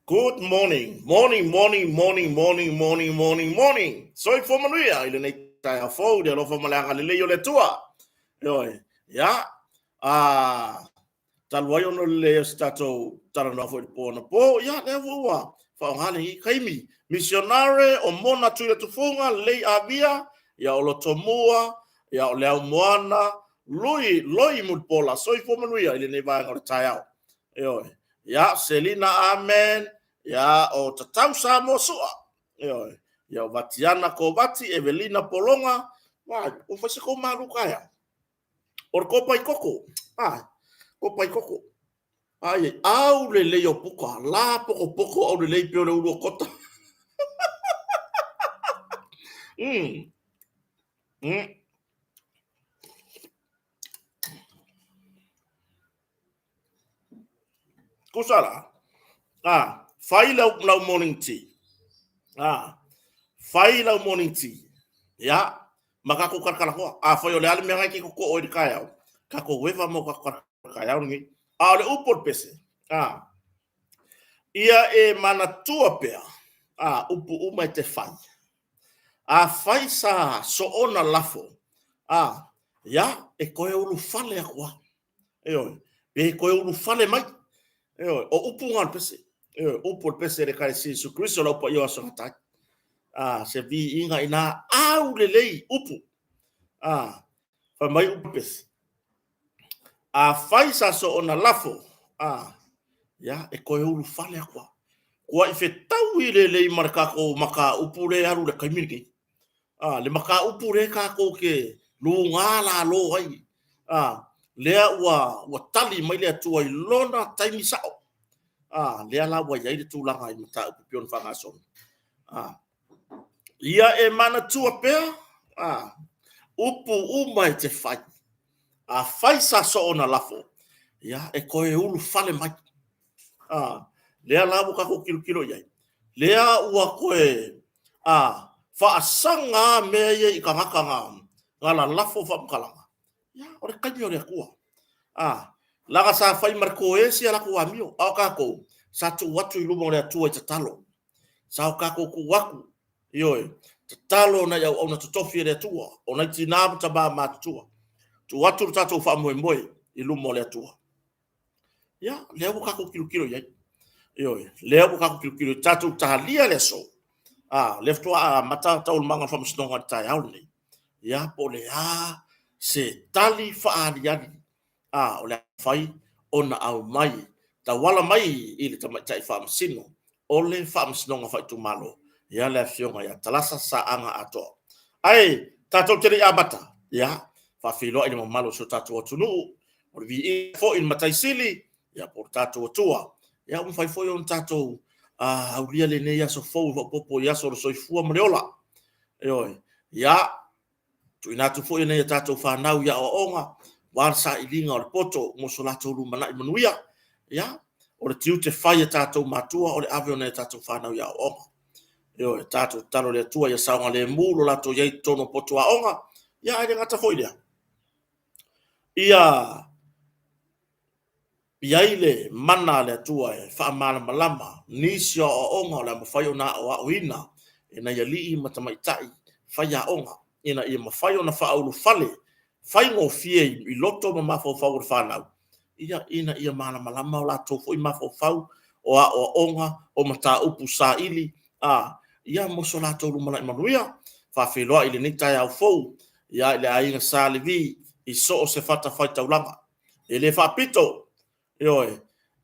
Good morning, morning, morning, morning, morning, morning, morning, morning. Soifua manuia i lenei taeao fou i le alofa ma le agalelei o le Atua. Ioe, ia, a, talu ai ona o le leai o se tatou talanoa foi i le po anapo, ia, lea foi ua faaaoga lenei taimi. Misionare o Mona Tuiletufuga, Lelei Avia, ia o Lotomua, ia o Leaumoana, Lui, Loi Mulipola, soifua manuia i lenei vaega o le taeao. Ioe. Ia, Selina Amen, ia, o Tatau Samoa Sua, ioe, ia, o Vatiana Kovati, Evelina Pologa, vai, ua fai se kou malu taeao. O le kopa i koko, ai, kopa i koko. Ai, ai, au lelei o puka, la pokopoko au lelei pe o le ulu o kota. Tusa la, a, fai lau, lau morning tea. A, fai lau morning tea. Ia, ma kakou kalakalatoa. Afai o le a le mea na e te totoo ai i le taeao, tatou eva mo tatou kalakala taeao lenei. A o le upu o le pese, a, ia e manatua pea, a, upu uma e te fai. Afai sa soona lafo, a, ia, e toe ulufale atu lava. Ioe, pe toe ulufale mai. Ioe, o upu na o le pese. Ioe, upu o le pese i le Ekalesia Iesu Keriso lau paia o aso gatai. A, se viiga ina au lelei upu. A, fai mai upu pese. Afai sa soona lafo, a, ia, e toe ulufale atu lava. Kuai fetaui lelei ma le tatou mataupu lea e alu i le taimi lenei. A, le mataupu lea tatou te lugā lalo ai, a, lea ua, ua tali mai le Atua i lona taimi sao. A, lea la ua i ai le tulaga i mataupu e pei ona faagasolo. A, ia e manatua pea, a, upu uma e te fai. Afai sa soona lafo, ia, e toe ulufale mai. A, lea la ua tatou tilotilo i ai, lea ua toe a, faasaga lava mea ia i tagata na, na lalafo faamatalaga, ia, o le taimi o le Atua. A, leaga sa fai ma le toesi a latou amio, a o tatou, sa tuu atu i luma o le Atua i tatalo. Sa o tatou tuu atu, ioe, tatalo nai auauna totofi a le Atua, o nai tina ma tama matutua. Tuu atu lo tatou faamoemoe i luma o le Atua. Ia, lea ua tatou tilotilo i ai. Ioe, lea ua tatou tilotilo i tatou talia le aso. A, lea faatoa amata taualumaga o le faamasinoga i le taeao lenei. Ia, po o le a se tali faaaliali a o le a mafai ona aumai, tauala mai i le Tamaitai Faamasino o le Faamasinoga Faaitumalo, ia le Afioga ia Talasa Saaga Atoa. Ae tatou te le i amata, ia, faafeiloai i le mamalu o si o tatou atunuu, o le viiga foi i le Matai Sili, ia po o le tatou Atua. Ia ua mafai foi ona tatou aulia lenei aso fou e faaopoopo i aso o le soifua ma le ola. Ioe. Ia, tuuina atu foi nai a tatou fanau i aoaoga, aua le sailiga o le poto mo so latou lumanai manuia. Ia, o le tiute fai a tatou matua o le ave o nai a tatou fanau i aoaoga. Ioe, tatou tatalo i le Atua ia saogalemu lo latou i ai i totonu o potu aoga. Ia, ae le gata foi i lea, ia i ai le mana a le Atua e faamalamalama nisi o aoaoga o le a mafai ona aoaoina e nai alii ma tamaitai faiaoga ina ia mafai ona faaulufale faigofie i loto ma mafaufau o le fanau, ia, ina ia malamalama o latou foi mafaufau o aoaoga o mataupu saili, a, ia, mo so latou lumanai manuia. Faafeiloai i lenei taeao fou, ia, i le aiga Sa Levi i so o se fatafaitaulaga. E le faapito, ioe,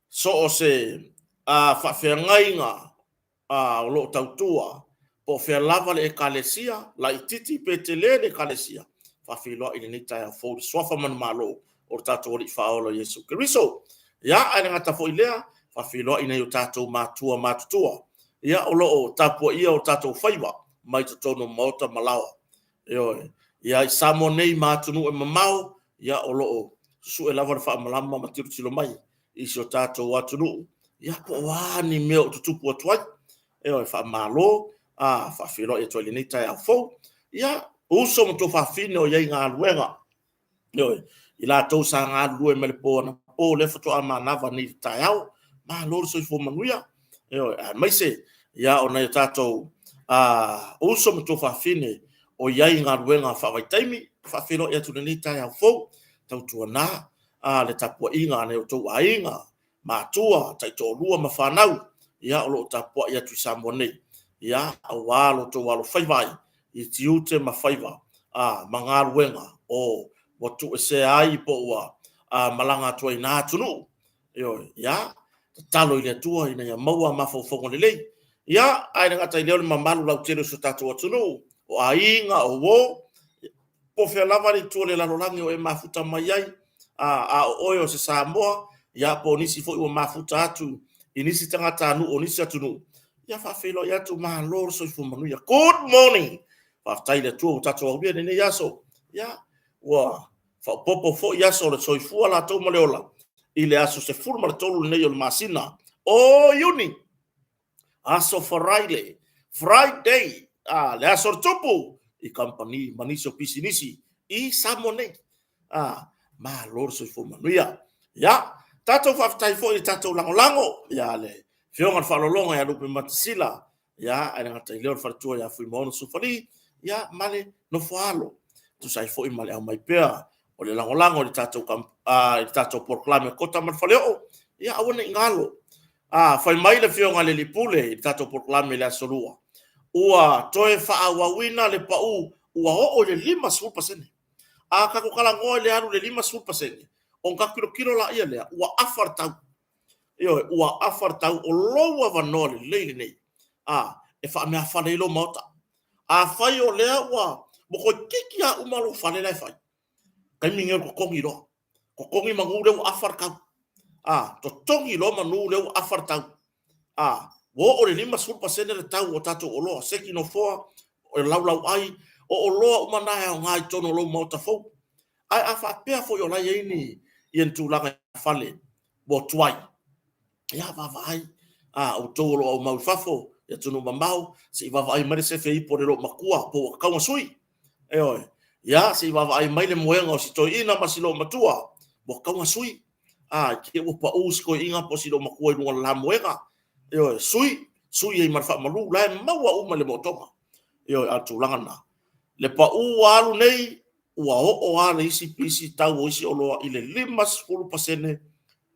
so o se a, faafeagaiga a, o lo o tautua, po o fea lava le Ekalesia, laitiiti pe tele le Ekalesia, faafeiloai i lenei taeao fou i le Suafa manumalo o le tatou Alii Faaola Iesu Keriso. Ia, ae le gata foi i lea, faafeiloai i nai o tatou matua matutua, ia, o lo o tapuaia o tatou faiva mai totonu o maota ma laoa. Ioe. Ia, i Samoa nei ma atunuu e mamao, ia, o lo o susue lava le faamalama ma tilotilo mai i si o tatou atunuu, ia, po o a ni mea o tutupu atu ai. Ioe, faamalo, a, faafeiloai atu ai i lenei taeao fou. Ia, uso ma tuafafine o i ai galuega, ioe, i latou sa galulue mai le po anapo, lea faatoa manava nei i le taeao. Malo le soifua manuia. Ioe, aemaise ia o nai o tatou uso ma tuafafine o i ai i galuega faavaitaimi, faafeiloai atu i lenei taeao fou, tautuana le tapuaiga a nai o outou aiga, matua, taitoalua ma fanau, ia o lo o tapuai atu i Samoa nei, ia aua lo outou alofaiva ai i tiute ma faiva ma galuega o ua tuuesea ai po ua malaga atu ai i na atunuu. Ioe, ia, tatalo i le Atua ina ia maua mafaufauga lelei. Ia, ae le gata i lea o le mamalu lautele o si o tatou atunuu, o aiga, o uo, po o fea lava le itu o le lalolagi o e mafuta mai ai, a o oe o se Samoa, ia po o nisi foi ua mafuta atu i nisi tagatanuu o nisi atunuu, ia faafeiloai atu, malo le soifua manuia. Good morning! Faafetai i le Atua ua tatou aulia lenei aso. Ia, ua faaopoopo foi aso o le soifua latou ma le ola i le aso 13 lenei o le masina o Iuni, aso Faraile, Friday, le aso o le tupu i kamupani ma nisi o pisinisi i Samoa nei. Malo le soifua manuia. Ia, tatou faafetai foi i le tatou lagolago ia le Afioga i le Faaaloaloga ia Lupe Matasila, ia, ae le gata i lea o le faletua ia Fuimaono Sofali, ia, ma le nofoaalo. Tusa ai foi ma le aumai pea o le lagolago i le tatou, i le tatou polokalame Kota ma le Faleoo, ia aua ne i galo. Fai mai le Afioga i le Alii Pule i le tatou polokalame i le Aso Lua, ua toe faaauauina le pau ua oo i le 50%. A tatou talanoa i le alu i le 50%, ona tatou tilotilo laia lea, ua afa le tau. Ioe, ua afa le tau, o lou avanoa lelei lenei e faameafale ai lou maota. Afai o lea ua toeitiiti lava uma lou fale la e fai, taimi lenei o le totogi loa. Totogi manu lea ua afa le tau. Totogi loa manu lea ua afa le tau. Ua oo i le 50% le tau o tatou oloa, seki nofoa, o laulauai, o oloa uma na e aoga i totonu o lou maota fou. Ae a faapea foi o la e i ai ni tulaga fale ua tuai, ia vaavaai, outou o lo o aumau i fafo i atunuu mamao, se i vaavaai mai le sefe ipu a le loomatua po ua tatau ona sui. Ioe. Ia, se i vaavaai mai le moega o si toeaina ma si loomatua ua tatau ona sui. I te i ua pau si toeaina po o si loomatua i luga o le la moega. Ioe, sui, sui ai ma le faamalu, la e maua uma i le mootoga. Ioe, a o le tulaga lena. Le pau ua alu nei, ua oo lava le isi tau o isi oloa i le 50%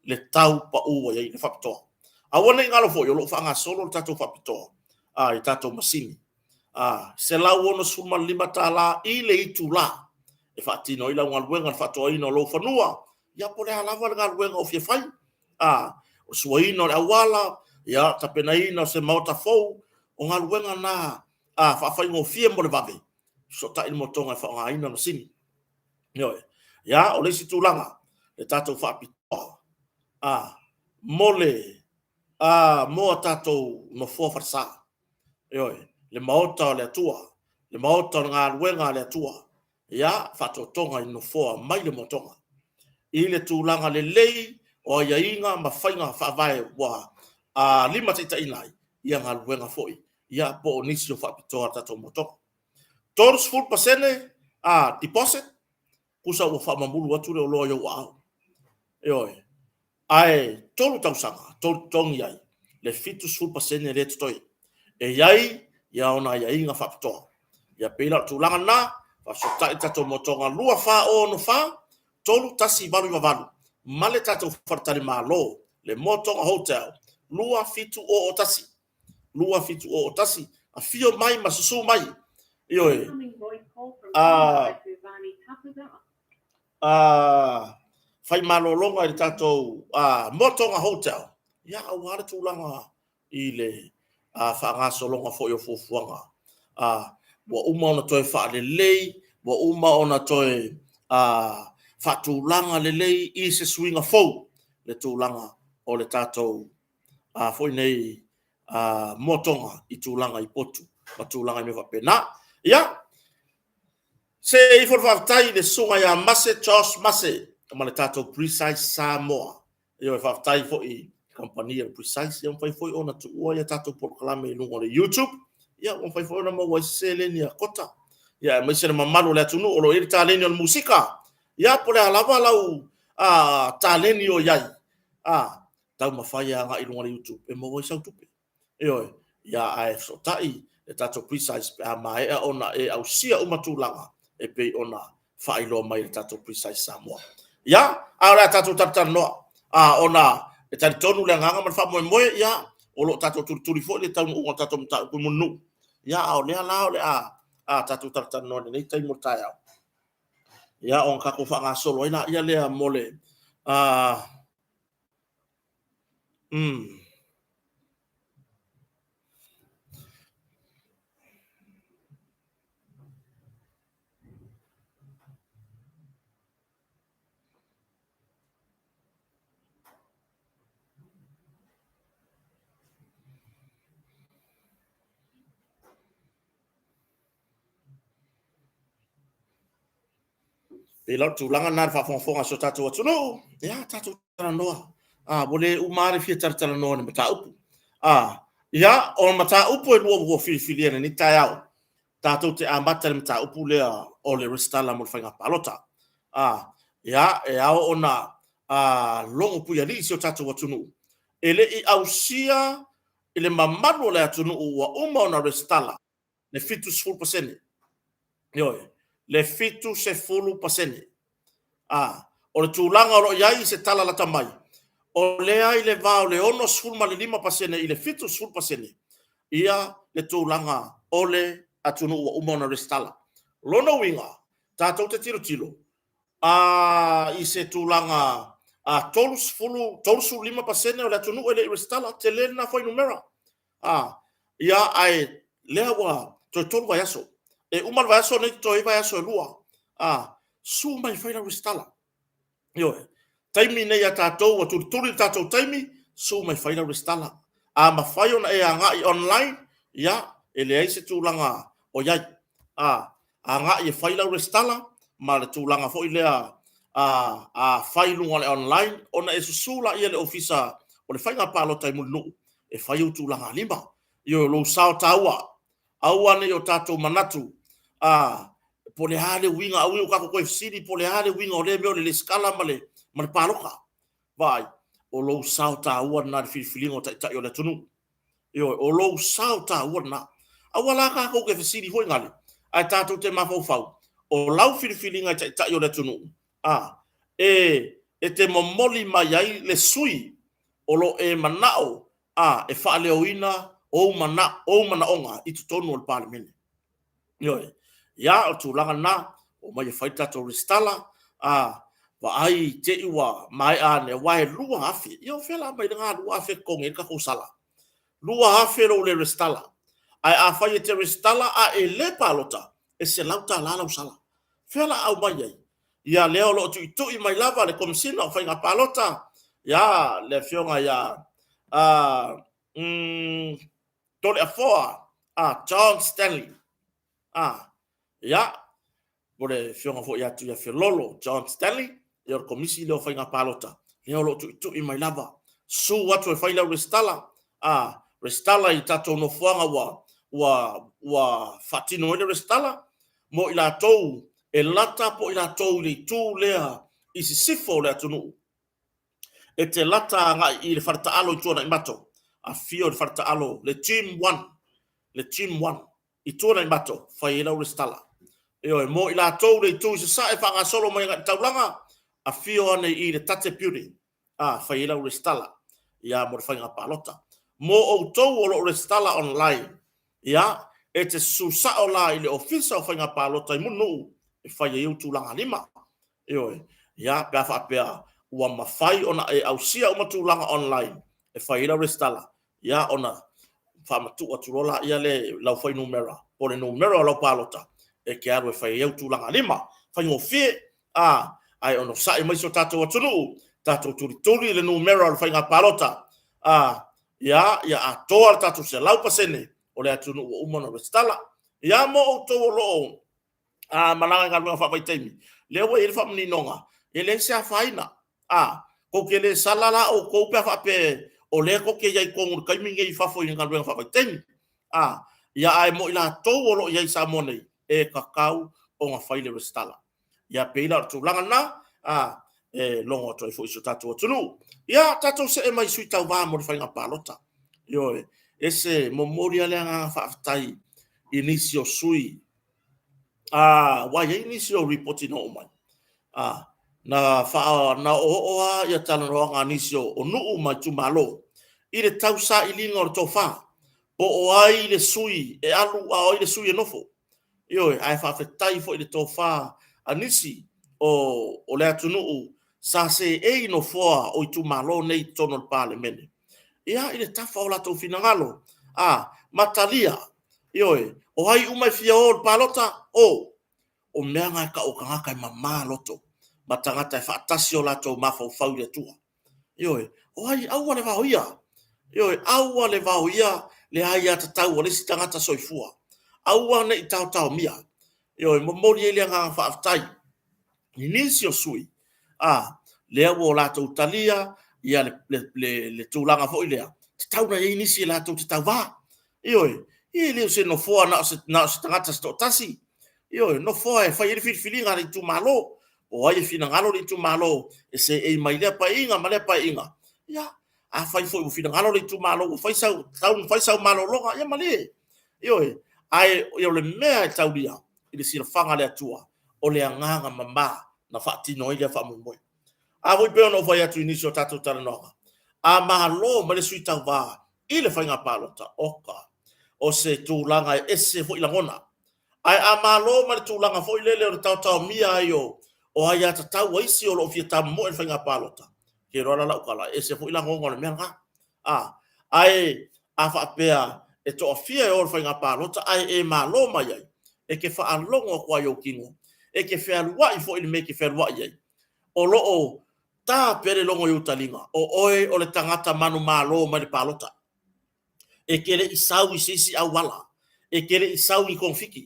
le tau pau ua i ai le faapitoa. Aua ne i galo foi, o lo o faagasolo le tatou faapitoa i tatou masini, $165 i le itula e faatino ai lau galuega i le faatoaina o lou fanua, ia po o le a lava le galuega o fia fai, o le suaina o le auala, ia, tapenaina o se maota fou, o galuega na faafaigofie mo le vave, fesootai le motoga e faaaogaina masini. Ioe. Ia, o le isi tulaga, le tatou faapitoa mo le mo a tatou nofoa falesa. Ioe, le maota o le Atua, le maota o le galuega a le Atua. Ia, faatotoga i nofoa mai le motoga. I le tulaga lelei o aiaiga ma faiga faavae ua limataitaiina ai ia galuega foi, ia po o nisi o faapitoa a le tatou motoga. 30% deposit, tusa ua faamamulu atu le oloa i ou aao. Ioe. Ae 3 tausaga, tou totogi ai le 70% lea e totoe. E i ai ia ona aiaiga faapitoa. Ia pei la o le tulaga lena, faafesootai le tatou motoga 2464 3188 ma le tatou faletalimalo, le Motoga Hotel 2701. 2701, afio mai ma susu mai. Ioe. Fai malologa i le tatou Motoga Hotel, ia aua le tulaga i le faagasologa foi o fuafuaga. Ua uma ona toe faalelei, ua uma ona toe faatulaga lelei i se suiga fou le tulaga o le tatou foi nei motoga i tulaga i potu ma tulaga i mea faapena. Ia, se ifo le faafetai i le susuga ia Mase Josh Mase ma le tatou Precise Samoa. Ioe, faafetai foi i kamupani a le Precise, ia mafai foi ona tuua ia tatou polokalame i luga o le YouTube, ia ua mafai foi ona maua ai se seleni a Kota, ia aemaise le mamalu o le atunuu o lo o i ai le taleni o le musika, ia po o le a lava lau taleni o i ai, taumafai e agai i luga o le YouTube e maua ai sau tupe. Ioe, ia ae fesootai le tatou Precise pe a maea ona e ausia uma tulaga e pei ona faailoa mai e le tatou Precise Samoa. Ia, a o le a tatou talatalanoa, a, ona e talitonu le agaga ma le faamoemoe, ia, o lo o tatou tulituli foi le taunuuga o le tatou mataupu i Mulinuu, ia, a o lea la o le a tatou talatalanoa i lenei taimi o le taeao, ia, ona tatou faagasolo ai lea mo le... Pei la o le tulaga lena i le faafogafoga a si o tatou atunuu, ia tatou talanoa. Ua le uma lava le fia talatalanoa i le mataupu. Ia, o mataupu e 2 ua filifilia i lenei taeao, tatou te amata i le mataupu lea o le resitala mo le faiga palota. Ia, e ao ona logo puialii si o tatou atunuu, e le i ausia i le mamalu o le atunuu ua uma ona resitala le 70%. Ioe, le 70%. O le tulaga o lo o i ai se tala lata mai, o lea e i le va o le 65% i le 70% le tulaga o le atunuu ua uma ona resitala. O lona uiga, tatou te tilotilo i se tulaga 35% o le atunuu e le i resitala, tele lena fuainumera. Ia, ae lea ua toe 3 vaiaso, e uma le vaiaso lenei totoe ai vaiaso e 2. Susu mai e fai lau resitala. Ioe. Taimi lenei ia tatou ua tulituli le tatou taimi, susu mai e fai lau resitala. A mafai ona e agai online, ia, e leai se tulaga o i ai. Agai e fai lau resitala ma le tulaga foi lea a fai i luga o le online ona e susu lea i le Ofisa o le Faiga Palota i Mulinuu e fai ou tulagalima. Ioe, o lou sao taua, aua ne i o tatou manatu po o le a le uiga, aua ne i o tatou toe fesili po o le a le uiga o lea mea o le resitala ma le palota. Vaai, o lou sao taua lena i le filifiliga o Taitai o le atunuu. Ioe, o lou sao taua lena. Aua la tatou te fesili foi lale, ae tatou te mafaufau, o lau filifiliga i Taitai o le atunuu, e te momoli mai ai le sui o lo o e manao e faaleoina ou manaoga i totonu o le Palemene. Ioe. Ia, o le tulaga lena, omai e fai le tatou resitala, vaai i te i ua maea ane, aua e $2,000. Ia o fea o le a aumai ai lena $2,000 e totogi ai le tatou sala? $2,000 lou le resitala. Ae afai e te resitala ae e le palota, e $100 lau sala. O fea o le a aumai ai? Ia lea o lo o tuitui mai lava le Komesina o Faiga Palota, ia, le Afioga ia Toleafoa John Stanley. Ia, po o le Afioga foi ia Tuiafiololo John Stanley, ia o le Komisi lea o Faiga Palota, lea o lo o tuitui mai lava. Susu atu e fai lau resitala, resitala i tatou nofoaga ua faatino ai le resitala, mo i latou e lata po o i latou i le itu lea i sisifo o le atunuu. E te lata agai i le faletaalo i Tuanaimato, afifio i le faletaalo, le Gym 1, le Gym 1 i Tuanaimato, fai ai lau resitala. Ioe, mo i latou i le itu i sasae faagasolo mai agai i le taulaga, afio ane i le Tate Building, fai ai lau resitala, ia, mo le faiga palota. Mo outou o lo o resitala online, ia, e te susu sao la i le Ofisa o Faiga Palota i Mulinuu e fai ai ou tulagalima. Ioe, ia, pe a faapea ua mafai ona e ausia uma tulaga online e fai ai lau resitala, ia ona faamatuu atu loa lea le lau fuainumera po o le numera o lau palota e te alu e fai ai au tulagalima. Faigofie, a, ae onosai mai si o tatou atunuu, tatou tulituli le numera o le faiga palota, a, ia, ia atoa le tatou 100% o le atunuu ua uma ona resitala. Ia mo outou o lo o malaga i galuega faavaitaimi, lea ua i ai le faamaninoga, e leai se afaina. A, tou te le sala la outou pe a faapea o lea tou te i ai tonu i le taimi lenei i fafo i galuega faavaitaimi. A, ia ae mo i latou o lo o i ai i Samoa nei, e tatau ona fai le resitala. Ia pei la o le tulaga lena, a, e logo atu ai foi i si o tatou atunuu. Ia, tatou see mai i sui tauva mo le faiga palota. Ioe. Ese momoli lava le agaga faafetai i nisi o sui aua e i ai nisi o lipoti na oo mai, na faa na oooo lava ia talanoaga a nisi o nuu ma itumalo i le tausailiga o le tofa, po o ai le sui e alu a o ai le sui e nofo. Ioe, ae faafetai foi i le tofa a nisi o le atunuu sa seei i nofoa o itumalo nei i totonu o le Palemene, ia, i le tafa o latou finagalo, a, ma talia, ioe, o ai uma e fia o i le palota, o. O mea na e tau o tagata e mama loto ma tagata e faatasi o latou mafaufau i le Atua. Ioe, o ai, aua le vaoia, ioe, aua le vaoia le aiatatau a le isi tagata soifua. Aua ne i taotaomia. Ioe, e momoli ai le agaga faafetai i nisi o sui usufono, lea ua latou talia le tulaga foi lea, e tatau ona i ai nisi latou te tauva. Ioe, e le o se nofoa na o se tagata se toatasi. Ioe, o nofoa e fai ai le filifiliga a le itumalo. O ai e finagalo le itumalo e seei mai lea Paeaiga ma lea Paeaiga. Ia, afai foi ua finagalo le itumalo ua tatau ona fai sau malologa, ia malie. Ioe, ae o le mea e taulia i le silafaga a le Atua, o le agaga mama na faatino ai lea faamoemoe. A foi e pei ona ou fai atu i nisi o tatou talanoaga, a malo mai le sui tauva i le faiga palota, oka, o se tulaga e ese foi lagona. Ae a malo mai le tulaga foi lele o le taotaomia ai o aiatatau a isi o lo o fia tamomoe i le faiga palota, ou te iloa la lau tala, e ese foi lagona o le mea lena. Ae a faapea e toafia e o i le faiga palota ae e malo mai ai, e te faalogo atu lava i ou tino, e te fealuai foi i le mea e te fealuai ai, o lo o ta pea le logo i ou taliga, o oe o le tagata manumalo mai le palota. E te le i sau i se isi auala, e te le i sau i ni togafiti,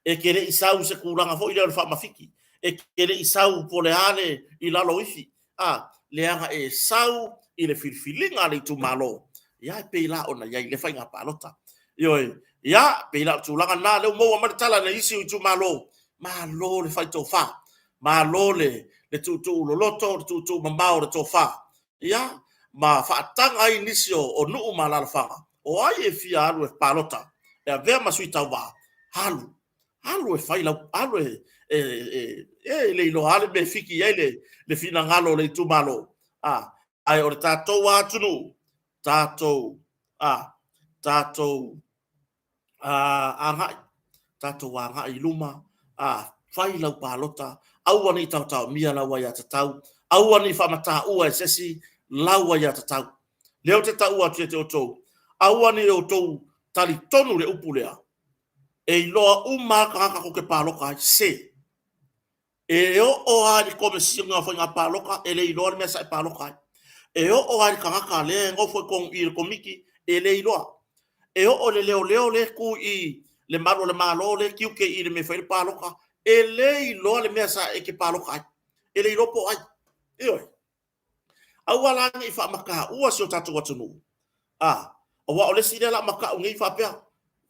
e te le i sau i se tulaga foi lea o le faamafiti, e te le i sau po o le a le i lalo ifi, a, leaga e sau i le filifiliga a le itumalo, ia e pei la ona i ai i lea faiga palota. Ioe, ia, e pei la o le tulaga lena o lea ua maua mai le tala e nisi o itumalo, malo le fai tofa, malo le tuutuu loloto, le tuutuu mamao o le tofa, ia, ma faataga ai nisi o nuu ma alaalafaga, o ai e fia alu e palota e avea ma sui tauva, alu, alu e fai lau, alu e, e le iloa lava le mea e fiki i ai le finagalo o le itumalo, ae o le tatou lava atunuu, tatou, a, tatou agai, tatou agai i luma, a, fai lau palota, aua ne i taotaomia lau aiatatau, aua ne i faamataua e se isi lau aiatatau. Lea ou te taua atu ia te outou, aua ne i outou talitonu i le upu lea, e iloa uma lava tagata tou te palota ai. Se! E oo lava i le Komesina o Faiga Palota e le iloa le mea sa e palota ai. E oo lava i le tagata lea e nofo i totonu i i le Komiti, e le iloa. E oo i le leoleo lea e tu i i le malu o le Malo lea e tiute i i le mea e fai ai le palota, e le iloa le mea sa e te palota ai. E le iloa po o ai. Ioe. Aua la ne i faamataua si o tatou atunuu, a, aua o le isi lea o le a mata'u nei faapea,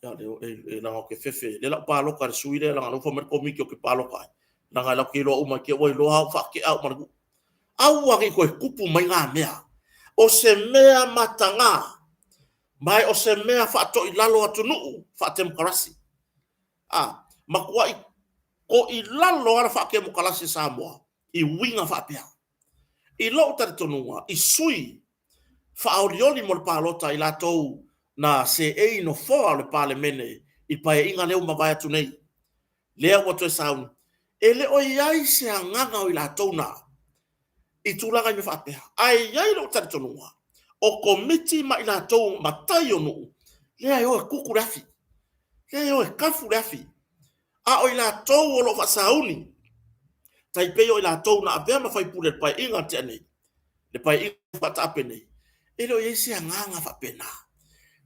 e leaga ou te fefe, lea o le a ou palota i le sui lea leaga o lea ua fai mai le Komiti ou te palota ai, leaga latou te iloa uma, i te i ua iloa au faatea au ma le nuu. Aua ne i toe tupu mai na mea. O se mea mataga, ma o se mea faatoilalo atunuu faatemokarasi. A, matuai toilalo lava le faatemokarasi a Samoa i uiga faapea. I lou talitonuga, i sui faaolioli mo le palota i latou na seei i nofoa o le Palemene i le Paeaiga lea ua mavae atu nei, lea ua toe sauni, e le o i ai se agaga o i latou na i tulaga i mea faapea. Ae i ai lou talitonuga, o Komiti ma i latou matai o nuu, lea e o e kuku le afi, lea e o e tafu le afi, a o i latou o lo o faasauni, tai pei o i latou na avea ma faipule i le Paeaiga na tea nei, le Paeaiga faataape nei, e le o i ai se agaga faapena.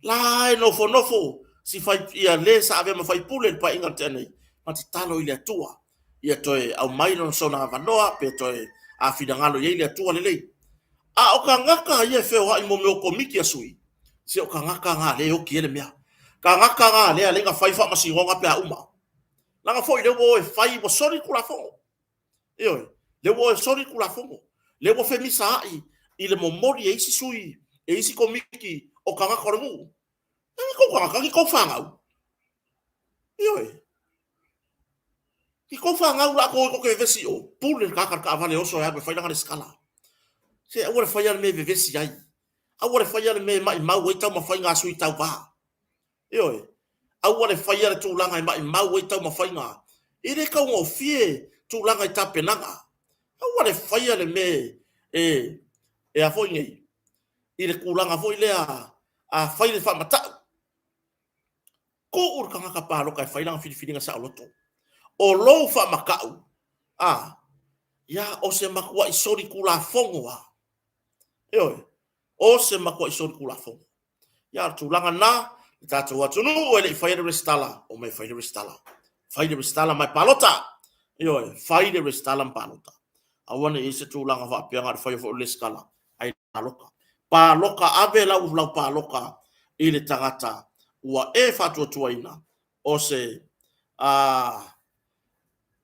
La e nofonofo si fai, ia le sa avea ma faipule i le Paeaiga na tea nei, ma tatalo i le Atua ia toe aumai lona sona avanoa pe toe a finagalo i ai le Atua lelei. A o tagata ia e feoai mo mea o komiti a sui, se o tagata na lea e oti ai le mea. Tagata na lea lea na fai faamasinoga pe a uma. Leaga foi lea ua o e fai ua soli le Tulafono. Ioe, lea ua o e soli le Tulafono. Lea ua femisaai i le momoli e isi sui, e isi komiti o tagata o le nuu. Ni kou tagata, ni kou fanau. Ioe. Ni kou fanau la ko ko ke vevesi o. Pule le tagata i le taavale e oso e alu e fai lana resitala. Se aua le faia le mea e vevesi ai. Aua le faia le mea e maimau ai taumafaiga a sui tauva. Ioe. Aua le faia le tulaga e maimau ai taumafaiga. E le taugofie tulaga i tapenaga. Aua le faia le mea e, e a foi nei, i le tulaga foi lea a fai le faamatau. Tuu le tagata palota e fai lana filifiliga saoloto. O lou faamatau, a, ia, o se matuai solitulafono lava. Ioe, o se matuai solitulafono. Ia, o le tulaga lena, le tatou atunuu e le i faia le resitala, omai e fai le resitala. Fai le resitala ma e palota. Ioe, fai le resitala ma palota. Aua ne i i ai se tulaga faapea na o le faia foi o le resitala, ae palota. Palota, ave lau, lau palota i le tagata ua e faatuatuaina o se, a,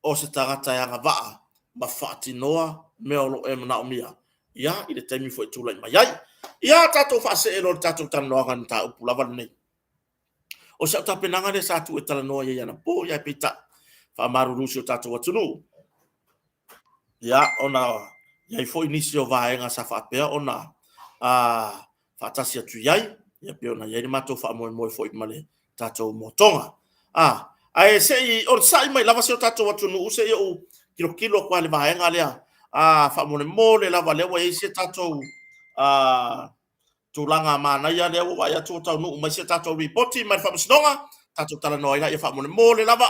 o se tagata e agavaa ma faatinoa mea o lo o e manaomia, ia, i le taimi foi e tulai mai ai. Ia, tatou faasee loa i le tatou talanoaga i le mataupu lava lenei. O si au tapenaga lea sa tuu e talanoa i ai anapo, ia ae peitai, faamalulu i si o tatou atunuu. Ia, ona i ai foi nisi o vaega sa faapea ona faatasi atu i ai, ia pei ona i ai le matou faamoemoe foi ma le tatou motoga. Ae se i onosai mai lava si o tatou atunuu se i ou tilotilo atu lava i le vaega lea, faamolemole lava, lea ua i ai si a tatou tulaga manaia lea ua vaai atu ua taunuu mai si a tatou lipoti mai le Faamasinoga, tatou talanoa ai laia faamolemole lava.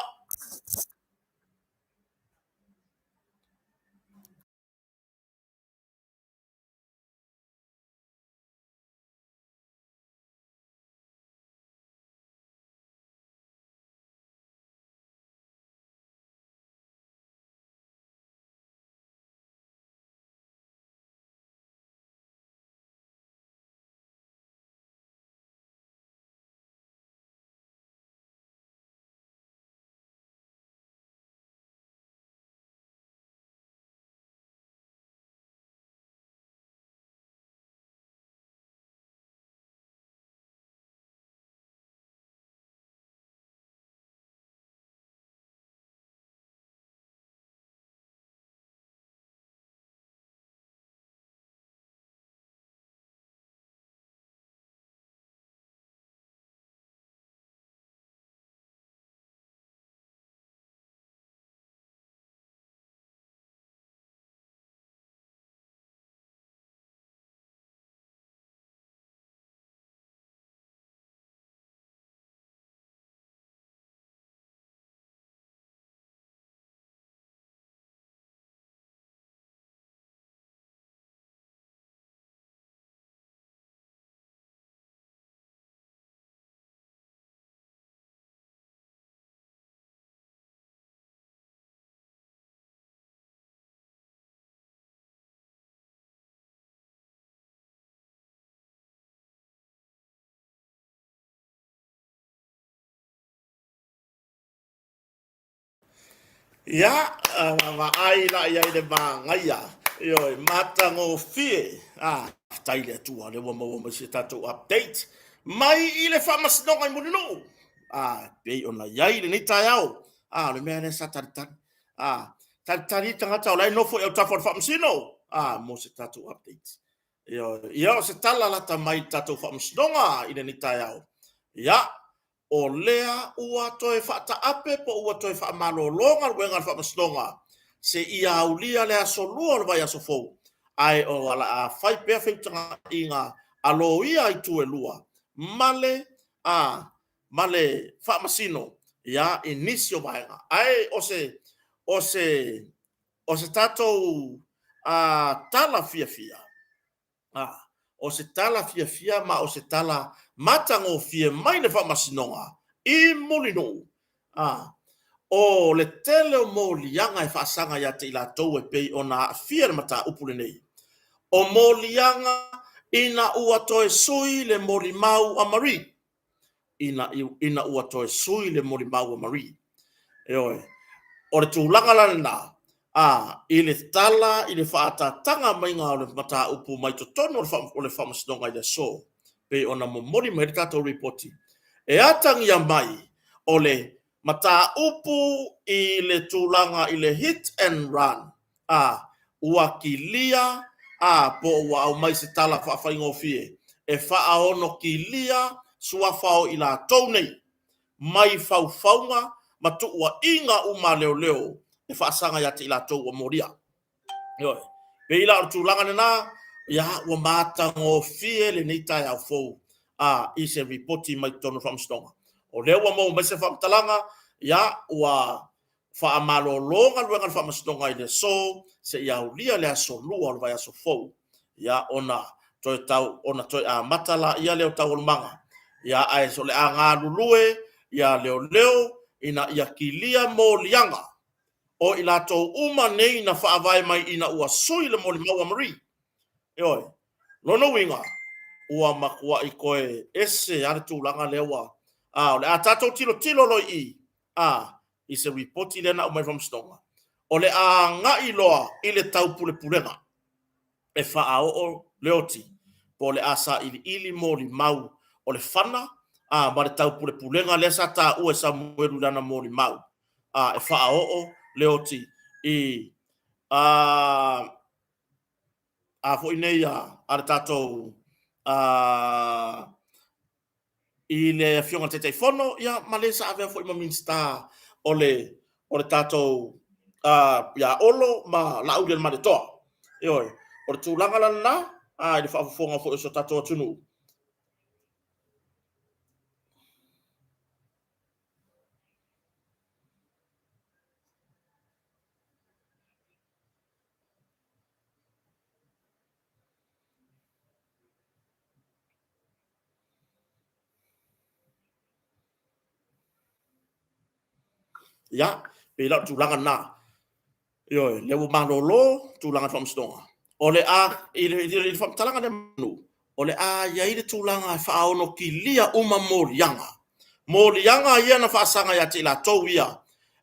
Ia, vaai la i ai le manaia, ioe, matagofie. Ah, faafetai i le Atua, lea ua maua mai si a tatou update mai i le Faamasinoga i Mulinuu. Ah, pei ona i ai lenei taeao. Ah, o le mea lea sa talitali. Ah, talitali tagata o la e nofo i autafa o le Faamasino. Ah, mo se tatou update. Ioe, ia o se tala lata mai i le tatou Faamasinoga i lenei taeao. Ia, o lea ua toe faataape po ua toe faamalolo galuega a le Faamasinoga seia aulia le aso Lua o le vaiaso fou, ae o le a fai pea feutagaiga a loia i itu e lua ma le a ma le Faamasino ia i nisi o vaega. Ae o se o se o se tatou a tala fiafia A, o se tala fiafia ma o se tala matagofie mai le Faamasinoga i Mulinuu. A, o le tele o moliaga e faasaga ia te i latou e pei ona aafia le mataupu lenei, o moliaga ina ua toe sui le molimau a Marie, ina, ina ua toe sui le molimau a Marie. Ioe. O le tulaga la lena, a, i le tala i le faaataataga maiga o le mataupu mai totonu o le, o le Faamasinoga i le aso, pei ona momoli mai le tatou lipoti. E atagia mai o le mataupu i le tulaga i le hit and run, a ua kilia, a po o ua aumai se tala faafaigofie e faaono kilia suafa o i latou nei mai faufauga ma tuuaiga uma a leoleo e faasaga ia te i latou ua molia. Ioe. Pei la o le tulaga lena, ia ua matagofie lenei taeao fou a i se lipoti mai totonu o le Faamasinoga. O lea ua maua mai se faamatalaga, ia ua faamalolo galuega a le Faamasinoga i le aso seia aulia le aso 2 o le vaiaso fou, ia ona toe tau ona toe amata laia lea o taualumaga, ia ae o le a galulue ia leoleo ina ia kilia moliaga o i latou uma nei na faavae mai ina ua sui le molimau a Marie. Ioe. Lona uiga, ua matuai toe ese lava le tulaga lea ua a o le a tatou tilotilo loa i i a i se lipoti lea na aumai le Faamasinoga, o le a agai loa i le taupulepulega e faaoo le oti po o le a sailiili molimau o le fana a ma le taupulepulega lea sa taua e Samuelu i lana molimau a e faaoo le oti i a a foi nei a le tatou a i le Afioga i le Taitaifono, ia ma le sa avea foi ma Minisita o le o le tatou ia Olo ma Laaulialemalietoa. Ioe, o le tulaga la lena i le faafofoga foi o si o tatou atunuu. Ia, pei la o le tulaga lena. Ioe, lea ua malolo tulaga o le faamasinoga. O le a, i le faamatalaga lea Manu, o le a i ai le tulaga e faaono kilia uma moliaga. Moliaga ia na faasaga ia te i latou ia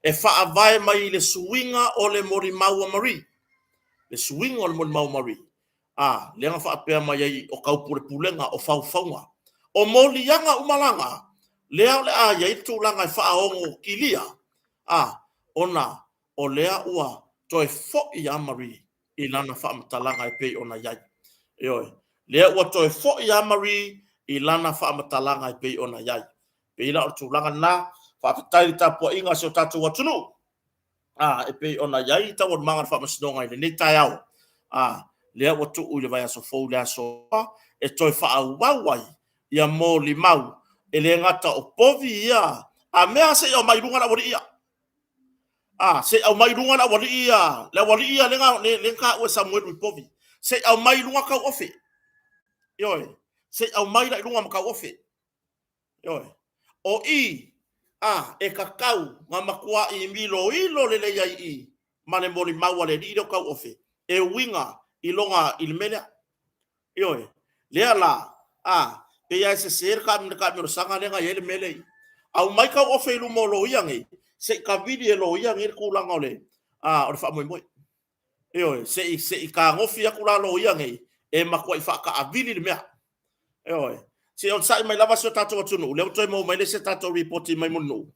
e faavae mai i le suiga o le molimau a Marie. Le suiga o le molimau a Marie, a, lea na faapea mai ai o taupulepulega, o faufauga. O moliaga uma la na, lea o le a i ai le tulaga e faaono kilia, a, ona o lea ua toe foi lava Marie i lana faamatalaga e pei ona i ai. Ioe, lea ua toe foi lava Marie i lana faamatalaga e pei ona i ai. Pei la o le tulaga lena, faafetai i le tapuaiga a si o tatou atunuu a, e pei ona i ai taualumaga o le faamasinoga i lenei taeao, a, lea ua tuu i le vaiaso fou i le aso e toe faaauau ai ia molimau. E le gata o povi ia a mea se i aumai i luga le aualii ia. A, se i aumai i luga le aualii ia, le aualii ia lea na taua e Samuelu i povi. Se i aumai i luga tauofe. Ioe, se i aumai la i luga ma tauofe. Ioe. O i, a, e tatau na matuai miloilo lelei ai i ma le molimau a le alii lea o tauofe e uiga i lona i le mea lea. Ioe. Lea la, a, pei lava e sese le taamilosaga lea na i ai le mea lea i i. Aumai tauofe i luma o loia nei, se i tavili e loia nei le tulaga o le, a, o le faamoemoe. Ioe, se i se i tagofi atu la loia nei e matuai faataavili le mea. Ioe. Se i onosai mai lava si o tatou atunuu, lea ua toe maua mai le isi a tatou lipoti mai Mulinuu.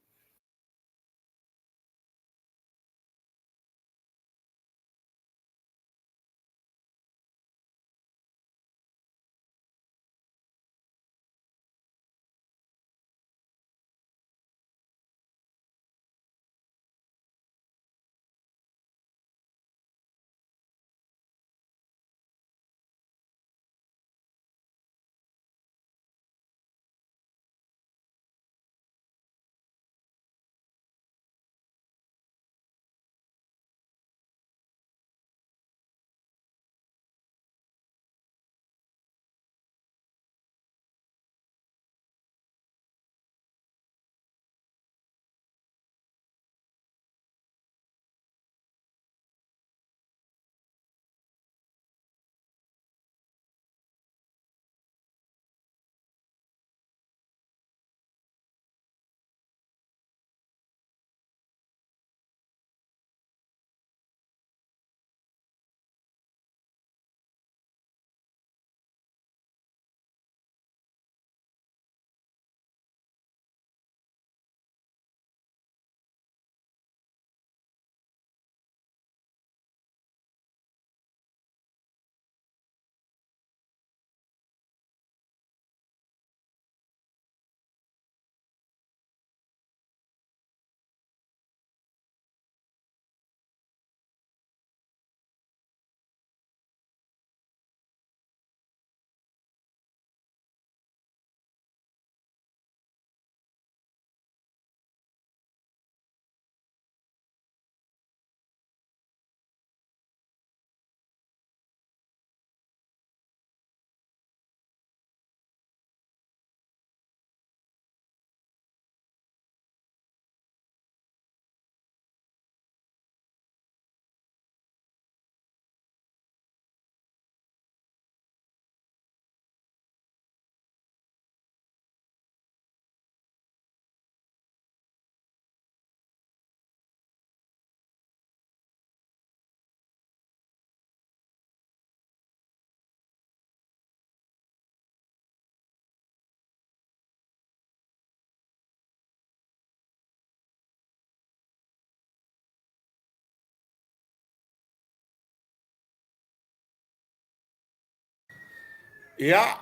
Ia,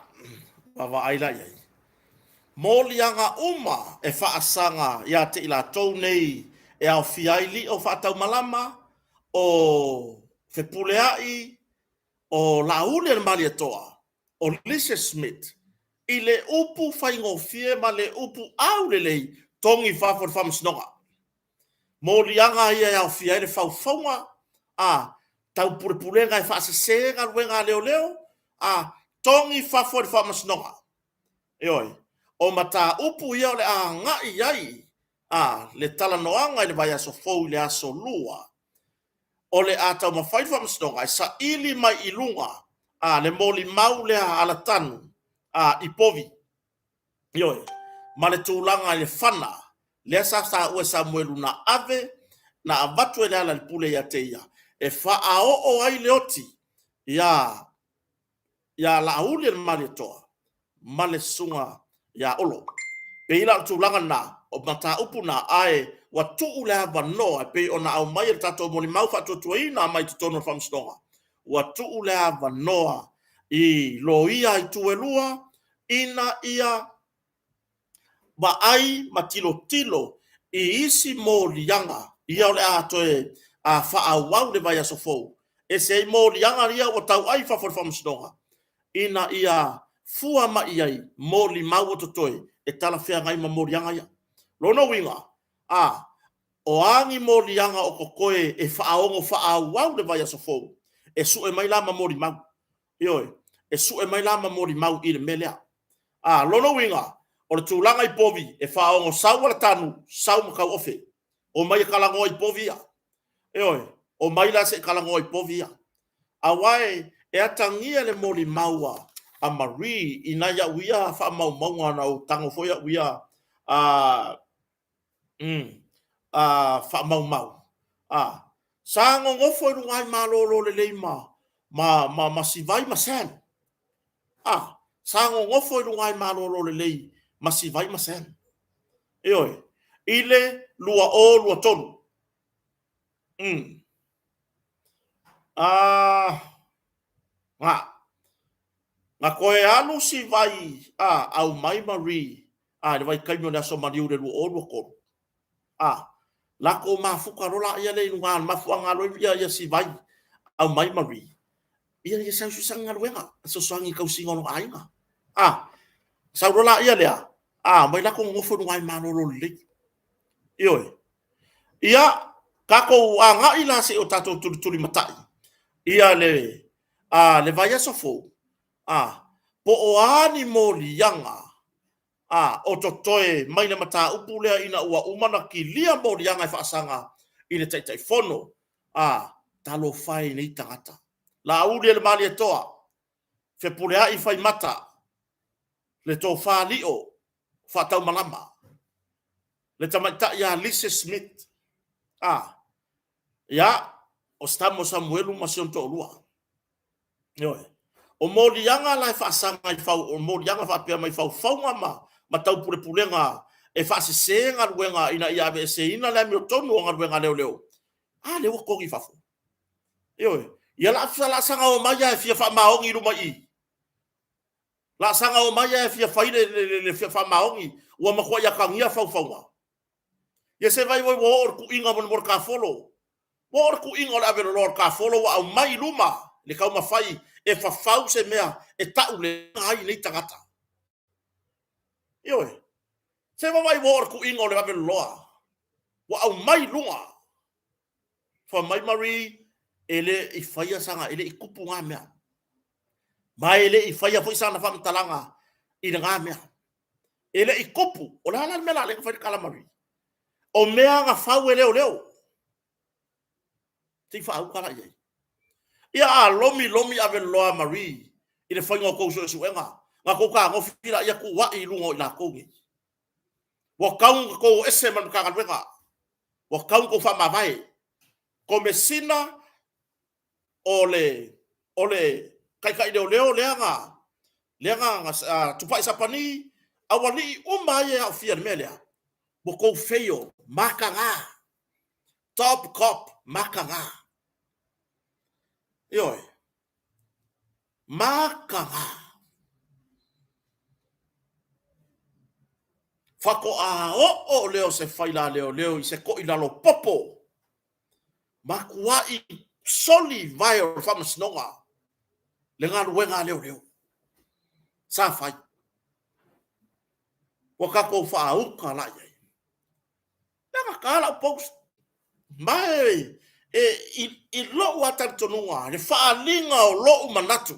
vaavaai la i ai. Moliaga uma e faasaga ia te i latou nei e aofia ai lio faataumalama, o Fepuleai, o Laauli a le Malietoa, o Lisa Smith, i le upu faigofie ma le upu aulelei, togi i fafo e le Faamasinoga. Moliaga ia e aofia ai le faufauga, a, taupulepulega e faasese galuega a leoleo, a, togi i fafo e le Faamasinoga. Ioe. O mataupu ia o le a agai i ai a, le talanoaga i le vaiaso fou i le aso Lua, o le a taumafai le Faamasinoga e saili mai i luga a, le molimau lea a Alatanu a, i povi. Ioe. Ma le tulaga i le fana lea sa taua e Samuelu na ave, na avatu e Lealailepule ia te ia e faaoo ai le oti ia Laauli e le Malietoa ma le susuga ia Olo. Pei la o le tulaga lena, o mataupu na, ae ua tuu le avanoa e pei ona aumai e le tatou molimau faatuatuaina mai totonu o le Faamasinoga, ua tuu le avanoa i loia itu e lua ina ia vaai ma tilotilo i isi moliaga ia o le a toe faaauau i le vaiaso fou, e ese ai moliaga ia ua tauai i fafo o le Faamasinoga, ina ia fua mai i ai molimau o totoe e talafeagai ma moliaga ia. Lona uiga, a, o a ni moliaga o totoe e faaono faaauau i le vaiaso fou, e sue mai la ma molimau. Ioe, e sue mai la ma molimau i le mea lea. A, lona uiga, o le tulaga i povi, e faaono sau Alatanu, sau ma Tauofe, omai e talanoa i povi ia. Ioe, omai la se i talanoa i povi ia. Aua e atagia le molimau a Marie i nai au ia faamaumauga na ou tago foi au ia a faamaumau. Sa nonofo i luga i malolo lelei ma Sivai ma Sam. Sa nonofo i luga i malolo lelei ma Sivai ma Sam. Ioe, i le 2023. Na toe alu Sivai a aumai Marie a i le vaitaimi o le Aso Maliu i le 2023. A, latou mafuta loa laia lea i luga, o le mafuaaga loa ia Sivai aumai Marie, ia ia sau se galuega, fesoasoani i le tausiga o lona aiga. A, sau loa laia lea, a, omai latou nonofo i luga i malolo lelei. Ioe. Ia, tatou agai la se i o tatou tulitulimatai ia le, a, le vaiaso fou, a, po o a ni moliaga a, o totoe mai le mataupu lea ina ua uma ona kilia moliaga e faasaga i le Taitaifono. A, talofa e i nei tagata. Laauli e le Malietoa, Fepuleai Faimata, le Tofa Lio Faataumalama, le tamaitai ia Lisa Smith. A, ia, o se tama o Samuelu ma si ona toalua. Ioe. O moliaga la e faasaga i fau, o moliaga faapea mai faufauga ma taupulepulega e faasese galuega ina ia aveeseina le amiotonu o galuega a leoleo, a lea ua togi i fafo. Ioe. Ia la saga omai lava e fia faamaoni i luma i i. La saga omai lava e fia fai le faamaoni, ua matuai atagia faufauga. Ia se vaivai ua oo le tuiga mo le tafolo. Ua oo le tuiga o le aveloloa o le tafolo ua aumai i luma le taumafai e fafau se mea e taulega ai nei tagata. Ioe. Se vaivai ua oo le tuiga o le aveloloa ua aumai i luga. Fai mai Marie, e le i faia sana, e le i tupu na mea. Ma e le i faia foi sana faamatalaga i lena mea. E le i tupu. O le a la le mea la lea na fai le tala Marie? O mea na fau e leoleo. Se i faauta la i ai. Ia a lomi lomi aveloloa Marie i le faiga o tou suesuega, na tou tagofi laia tuuai i luga o i latou nei. Ua tau na tou o ese ma le Matagaluega. Ua tau na tou faamavae. Komesina o le o le taitai leoleo lea na lea na Tupai Sapani, aualii uma ai e aofia i le mea lea, ua tou feio, mataga, top cop, mataga. Ioe, mataga. Faatoa oo lea o se faila leoleo i se toilalo popo, matuai soli vae o le faamasinoga le galuega a leoleo sa fai. Ua tatou faauta la i ai. Leaga ta lau post. Ma e, e, i, i lou lava talitonuga, le faaaliga o lou manatu,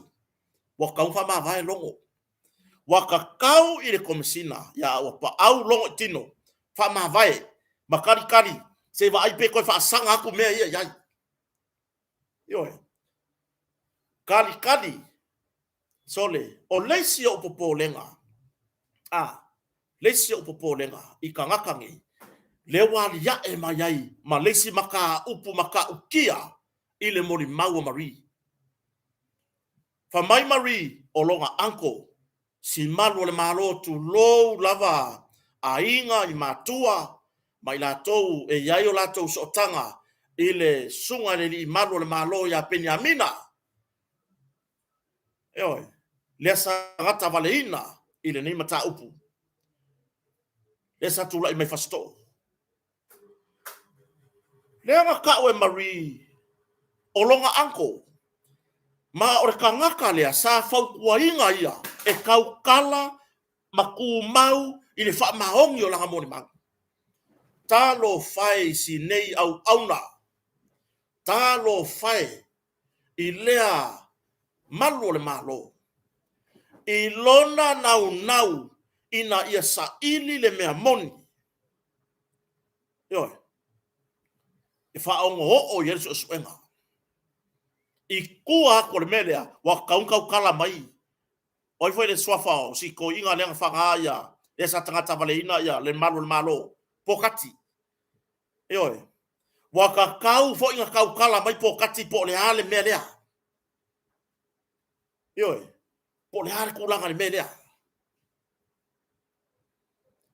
ua tatau ona faamavae Logo. Ua tatau i le Komesina ia Auapaau Logo i tino, faamavae ma talitali se i vaai pe toe faasaga atu mea ia i ai. Ioe. Talitali. Sole, o le isi ou popolega, a, le isi ou popolega i tagata nei, lea ua aliae mai ai ma le isi mataupu matautia i le molimau a Marie. Fai mai Marie o lona uncle, si malu o le Malo tulou lava aiga i matua ma i latou e i ai o latou sootaga i le susuga i le alii malu o le Malo ia Peniamina. Ioe, lea sa gatavaleina i lenei mataupu, lea sa tulai mai Fasitoo. Lea na tau e Marie o lona uncle, ma o le tagata lea sa fautuaina ia e tautala ma tumau i le faamaoni o lana molimau. Talofa e i si nei auauna, talofa e i lea malu o le Malo, i lona naunau ina ia saili le mea moni, ioe, e faaogooo i ai le suesuega. I tua atu o le mea lea, ua tatau ona tautala mai, o ai foi le suafa o si toeaina lea na faga ia, lea sa tagatavaleina ia le malu o le Malo, Pokati. Ioe. Ua tatau foi ona tautala mai Pokati po o le a le mea lea. Ioe. Po o le a le tulaga i le mea lea.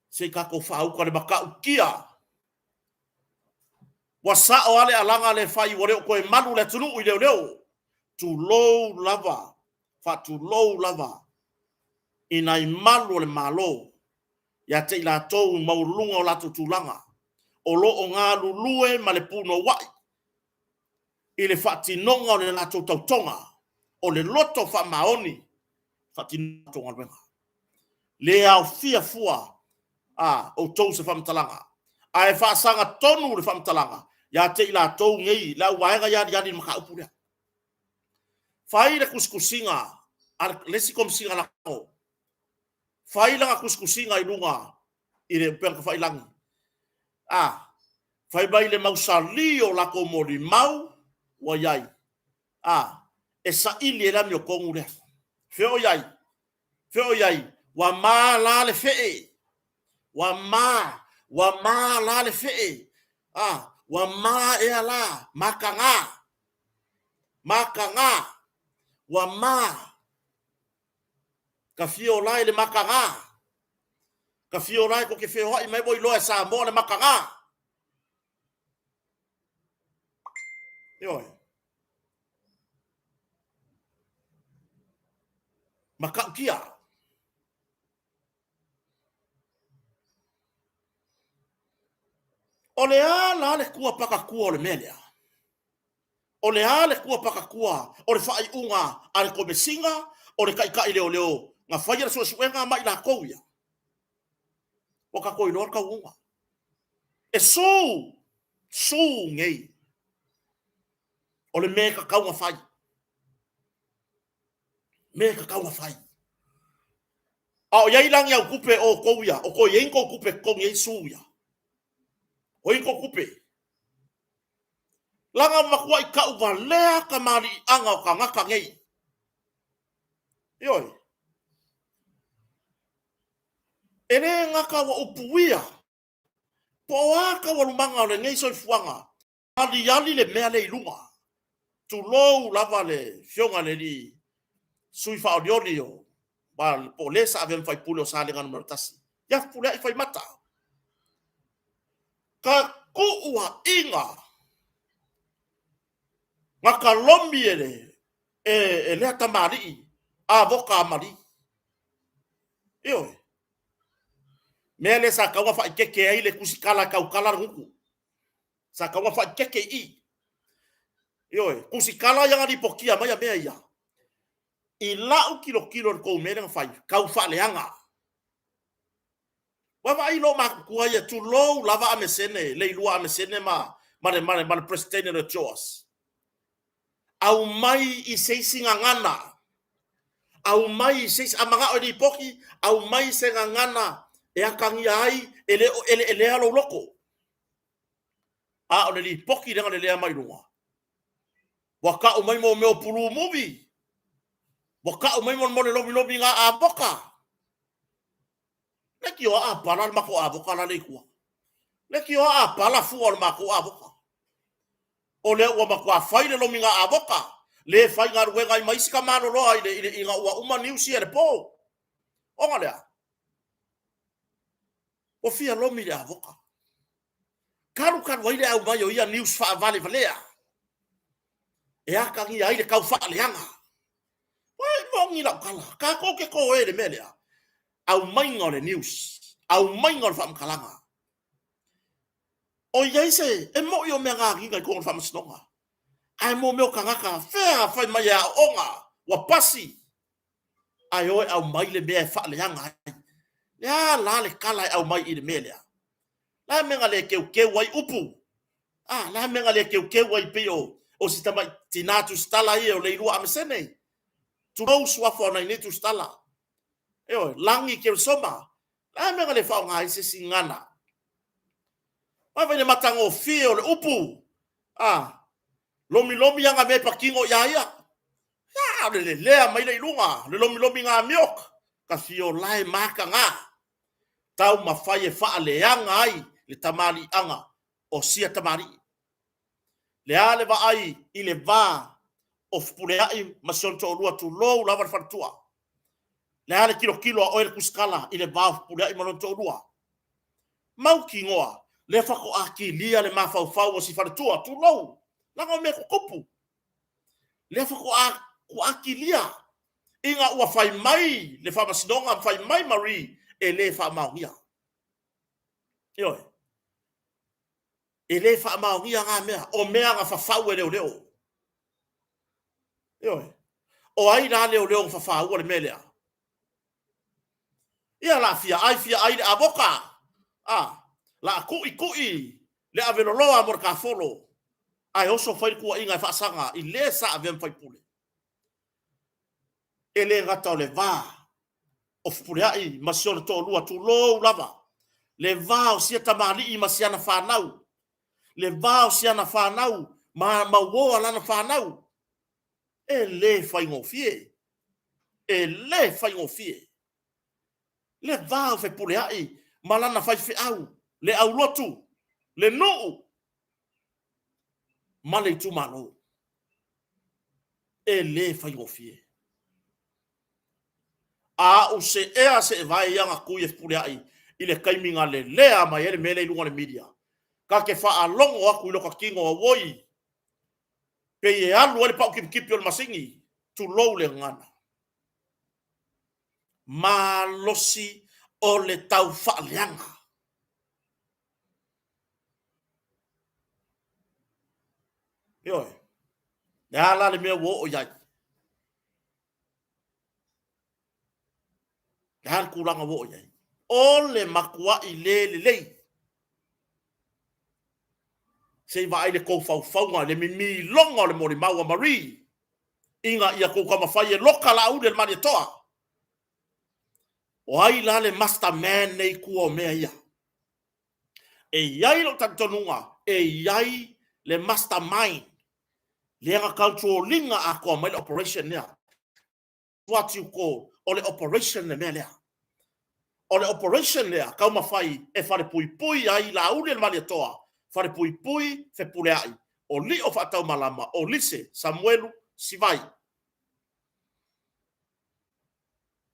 Se i tatou faauta le matautia. Ua sao lava le alaga lea e fai, ua le o toe malu le atunuu i leoleo. Tulou lava, faatulou lava i nai malu o le Malo ia te i latou i maualuluga o latou tulaga o lo o galulue ma le punouai i le faatinoga o le latou tautoga, o le loto faamaoni faatino latou galuega. Le aofia fua a outou se faamatalaga, ae faasaga tonu le faamatalaga ia te i latou nei, le auvaega ia aliali i le mataupu lea. Fai le tusitusiga a le isi Komesina Lagolago, fai lana tusitusiga i luga i le upega tafailagi, a fai mai le mausali o latou molimau ua i ai, a e saili ai le amiotonu lea. Fea o i ai? Fea o i ai? Ua ma la le fee, ua ma, ua ma la le fee, a ua ma ea la, mataga, mataga, ua ma. Ka fia ola i le mataga. Ka fia ola e tou te feoai mai ua iloa e Samoa le mataga. Ioe. Matautia. O le a la le tua pakatua o le mea lea? O le a le tua pakatua o le faaiuga a le Komesina o le Taitai Leoleo na faia le suesuega ma i latou ia? Ua tatou iloa le taunuuga. E su, su nei. O le mea e tatau ona fai. Mea e tatau ona fai. A o i ai la ni au tupe o outou ia, o toe i ai ni tou tupe e totogi ai su ia? O i ai ni tou tupe? Leaga ua matuai tauvalea tamaliiaga o tagata nei. Ioe. E le gata ua upuia, po o a taualumaga o lenei soifuaga, aliali le mea lea i luga. Tulou lava le Afioga i le alii sui faaolioli o po o le sa avea ma faipule o Salega Nu.1, ia Fepuleai Faimata. Ka tuuaiga na talomi e le e lea tamalii a voka a mali. Ioe. Mea lea sa tau na faaeteete ai le tusitala e tautala le gutu. Sa tau na faaeteete i i. Ioe, tusitala ia na lipotia mai mea ia. I lau tilotilo i le tou mea lea na fai, tau faaleaga. Ua vaai i lou matutua ia, tulou lava Amesene, Leilua Amesene ma, ma le, ma le, ma le Peresetene o le JOS. Aumai i se isi gagana, aumai i se isi, a manao e lipoti, aumai se gagana e atagia ai e le o eleelea lou loto. A o le lipoti lea na lelea mai luga, ua tau mai mo mea o pulu muvi, ua tau mai mo le lomilomiga avoka. Leitioa a pala le matou avoka lale i tua. Leitioa a pala fua o le matou avoka. O lea ua matua fai le lomiga avoka, le faigaluega ai ma isi tamaloloa i le, i le, ina ua uma news ia i le po. Ona lea, ua fia lomi le avoka. Talu talu ai le aumai o ia news faavalevalea e atagia ai le tau faaleaga. Ua moni lau tala, tatou te toe i le mea lea. Aumaiga o le news, aumaiga o le faamatalaga. O i ai se, e moni o mea gagiga i totonu o le faamasinoga, ae mo mea o tagata, fea fai mai e aooga, ua pasi, ae o e aumai le mea e faaleaga ai. Le a la le tala e aumai i le mea lea? Le a mea na le teuteu ai upu? A, le a mea na le teuteu ai pei o, o si tamai tinā tusitala ia o Leilua Amesene? Tulou suafa o nai nei tusitala. Ioe, Lagi Keresoma. Le a mea na le faaaoga ai se isi gagana? Vaai le matagofie o le upu. A, lomilomi ana mea e patino ia ia. A, o le lelea mai lea i luga, le lomilomi gamiok, ka fiolae mataga, taumafai e faaleaga ai le tamaliiaga o sia tamalii. Le a le vaai i le va o Fepuleai ma si ona toalua, tulou lava le faletua. Le a le tilotilo a oe le tusitala i le va o Fepuleai ma lona toalua? Mautinoa lea faatoa kilia le mafaufau o si faletua, tulou, leaga o mea tutupu. Lea faatoa kilia ina ua fai mai le faamasinoga ma fai mai Marie e le faamaonia. Ioe. E le faamaonia na mea, o mea na fafau e leoleo. Ioe. O ai la leoleo na fafaua le mea lea? Ia la fia ai fia ai le avoka. A, la ku'i ku'i le aveloloa mo le kafolo. Ae oso fai le tuuaiga e faasaga i le sa avea ma faipule. E le gata o le va o Fepuleai ma si ona toalua, tulou lava, le va o sia tamalii ma si ana fanau, le va o si ana fanau ma ma uo a lana fanau, e le faigofie, e le faigofie. Le va o Fepuleai ma lana faifeau, le aulotu, le nuu ma le itumalo. E le faigofie. A ou seea seevae ia na tui e Fepuleai i le taimi na lelea mai ai le mea lea i luga o le media, ta te faalogo atu i lota tino auoi, pei e alu ai le pau tipitipi o le masini, tulou le gagana. Malosi o le tau faaleaga. Ioe. Le a la le mea ua oo i ai? Le a le tulaga ua oo i ai? O le matuai le lelei. Se i vaai le tou faufauga, le mimiloga o le molimau a Marie ina ia tou taumafai e loka Laauli e le Malietoa. O ai la le masterman nei i tua o mea ia? E i ai lou talitonuga, e i ai le mastermind lea na control ina atoa mai le operation lea. What you call, o le operation le mea lea. O le operation lea taumafai e falepuipui ai Laauli e le Malietoa, falepuipui Fepuleai, o Lio Faataumalama, o Lise, Samuelu, Sivai.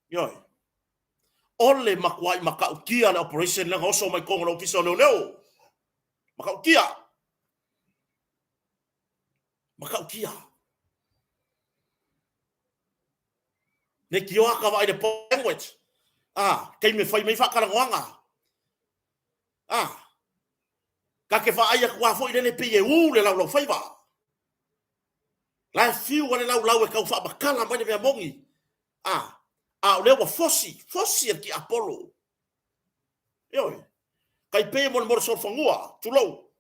Ioe. O le matuai matautia le operation lea na oso mai totonu o le Ofisa o Leoleo. Matautia. Matautia. Leitioa ka vaai le language. Ah, taimi e fai mai faatalanoaga. Ah, ka ke vaai atu lava foi lele pei e u le laulaufaiva. La e fiu a le laulau e tau faamatala mai le mea moni. Ah, a o lea ua fosi, fosi e le tiapolo. Ioe, tai pei e molemole solofanua, tulou.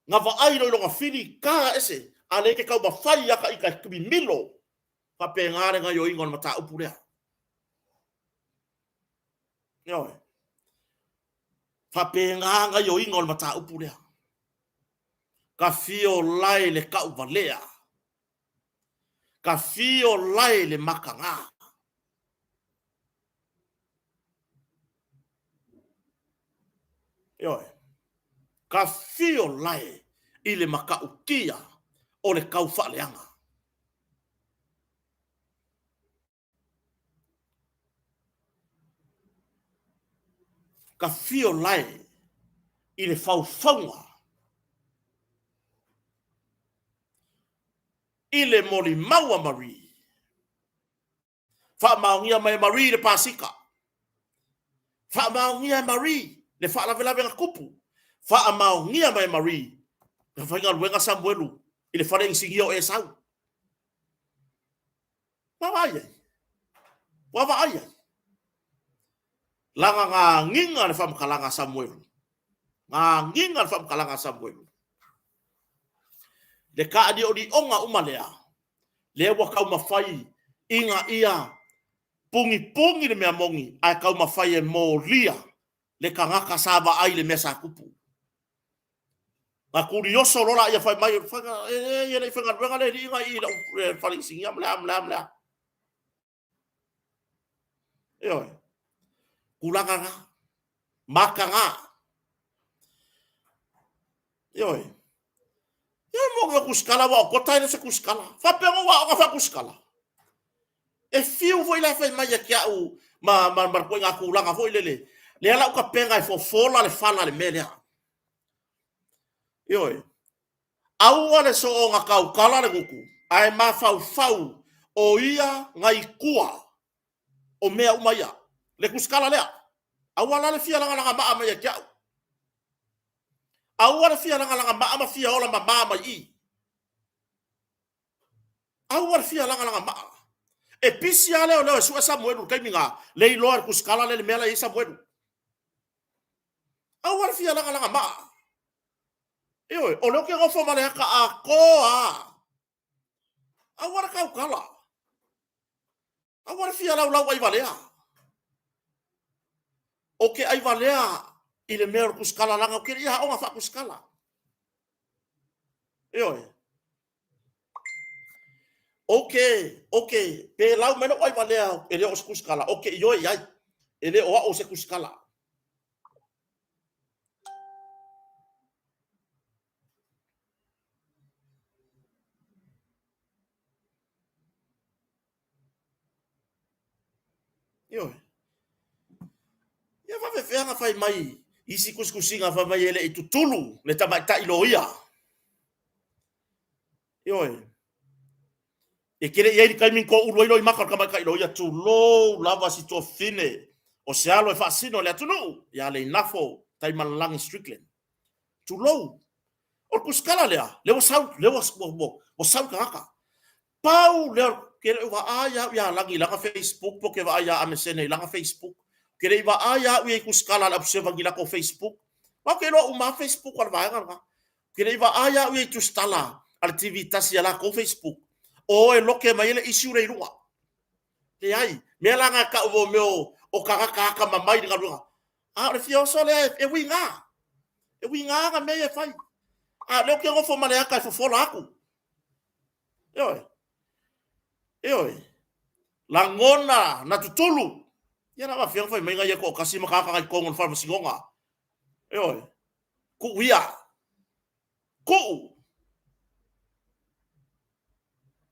Na vaai loa i lona fili, ta ese, a lea e te taumafai lava ta ita e mimilo. Faapena le gaioiga o le mataupu lea. Ioe. Faapena gaioiga o le mataupu lea. Ka fio lae le tauvalea. Ka fio lae le mataga. Ioe. Ka fio lae i le matautia o le tau faaleaga. Ka fio lae i le faufauga i le molimau a Marie. Faamaonia mai e Marie le Pasika. Faamaonia e Marie le faalavelave na tupu. Faamaonia mai e Marie na faigaluega Samuelu i le fale inisinia o Esau. Ua vaai ai. Ua vaai ai. Laga gagiga le faamatalaga a Samuelu. Gagiga le faamatalaga a Samuelu. Le taaliolioga uma lea, lea ua taumafai ina ia pugipugī le mea moni, ae taumafai e molia le tagata sa vaai i le mea sa tupu. Na tulioso loa laia fai mai, e leai e le i faigaluega le alii na i i lau fale inisinia ma le a ma le a ma le a. Ioe, tulaga na, mataga. Ioe, ia mo ke kusikala aua o Kota e le o se kusikala. Faapea ngo ua aoga faakusikala. E fiu foi la e fai mai ia te au ma, ma, ma le ituaiga tulaga foi lele, lea la u tapena e fofola le fala i le mea lea. Ioe. Aua le soona tautala le gutu, ae mafaufau o ia na i tua o mea uma ia. Le kusikala lea. Aua la le fia lagalaga maa mai ia te au. Aua le fia lagalaga maa ma fia ola mama mai i. Aua le fia lagalaga maa. E pisi lava leoleo e sue Samuelu i le taimi na, le iloa e le kusikala lea le mea la e i ai Samuelu. Aua le fia lagalaga maa. Ioe, o lea ou te nofo ma le ata atoa lava. Aua le tautala. Aua le fia laulau aivalea. Ou te aivalea i le mea o le kusikala leaga ou te le i aoga faakusikala. Ioe. Ou te, ou te, pe lau mai lou aivalea e le o se kusikala, ou te ioe i ai. E le o au o se kusikala. Ioe. Ia faafefea na fai mai isi tusitusiga fai mai e le i tutulu le tamaitai loia. Ioe. E te le i ai le taimi na toulu ai loimata o le tamaitai loia, tulou lava si tuafafine o se alo e faasino i le atunuu ia Leinafo Taimalelagi Strickland. Tulou. O le kusikala lea, lea ua sau, lea ua, ua, ua, ua sau i tagata. Pau lea, ke le i vaai au ia Lagi i lana Facebook, po ke vaai ia Amesene i lana Facebook. Ke le i vaai au ia i kusikala a le Apu Sevani i latou Facebook. Ma ou te iloa uma lava Facebook a le vaega lena. Ke le i vaai au ia i tusitala a le TV tasi i a latou Facebook, o e loke mai ai le issue lea i luga. Leai, mea la na e tau mo mea o tagata atamamai i le galuega. A o le fia oso lea e uiga. E uiga na mea ia e fai. A o lea ou te nofo ma le ata e fofola atu. Ioe. Ioe. Lagona na tutulu. Ia la faafefea ona fai mai na ia toatasi ma tagata na i totonu o le faamasinoga. Ioe. Tuu ia. Tuu.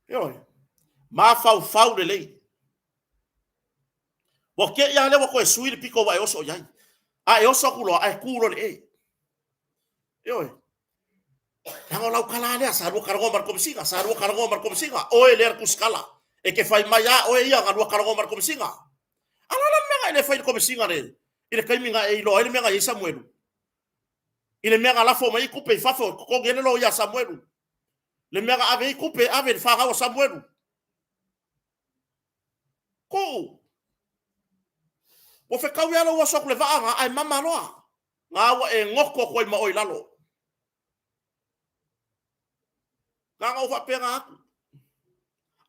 Ioe. Mafaufau lelei. Ua te i lava lea ua toe sui le pito ua e oso i ai. A e oso atu loa, ae tu loa le e. Ioe. Leaga o lau tala lava lea, sa lua talanoa ma le Komesina, sa lua talanoa ma le Komesina, oe lea le kusikala. E te fai mai lava oe ia na lua talanoa ma le Komesina. A o le a la le mea na e le fai i le Komesina le, I le taimi na e iloa ai le mea na i ai Samuelu. I le mea na lafo mai ai tupe i fafo e totogi ai le loia a Samuelu. Le mea na ave ai tupe e ave i le fanau a Samuelu. Tuu! Ua fetaui lava lou oso atu i le vaa na, ae mama loa. Na ua e goto atu ai ma oe i lalo. Na ona ou faapena atu.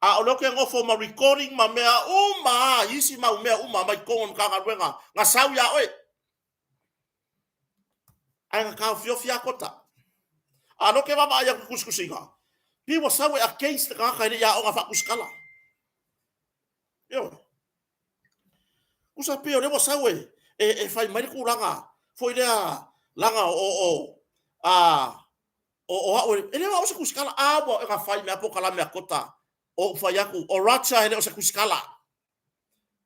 A o lea ou te nofo ma recording ma mea uma lava, isi mau mea uma mai totonu o le Matagaluega na sau ia oe. Ae na taofiofi lava Kota. A o lea ou te vaavaai atu i tusitusiga, pei ua sau e against le tagata e le i aoga faatusitala. Ioe. Tusa pei o lea ua sau e, e, e fai mai le tulaga foi lea laga o, o, a, o, o au e, e le o au o se tusitala. A ua na fai mai lava polokalame a Kota o ou fai atu, o Roger e le o se tusitala.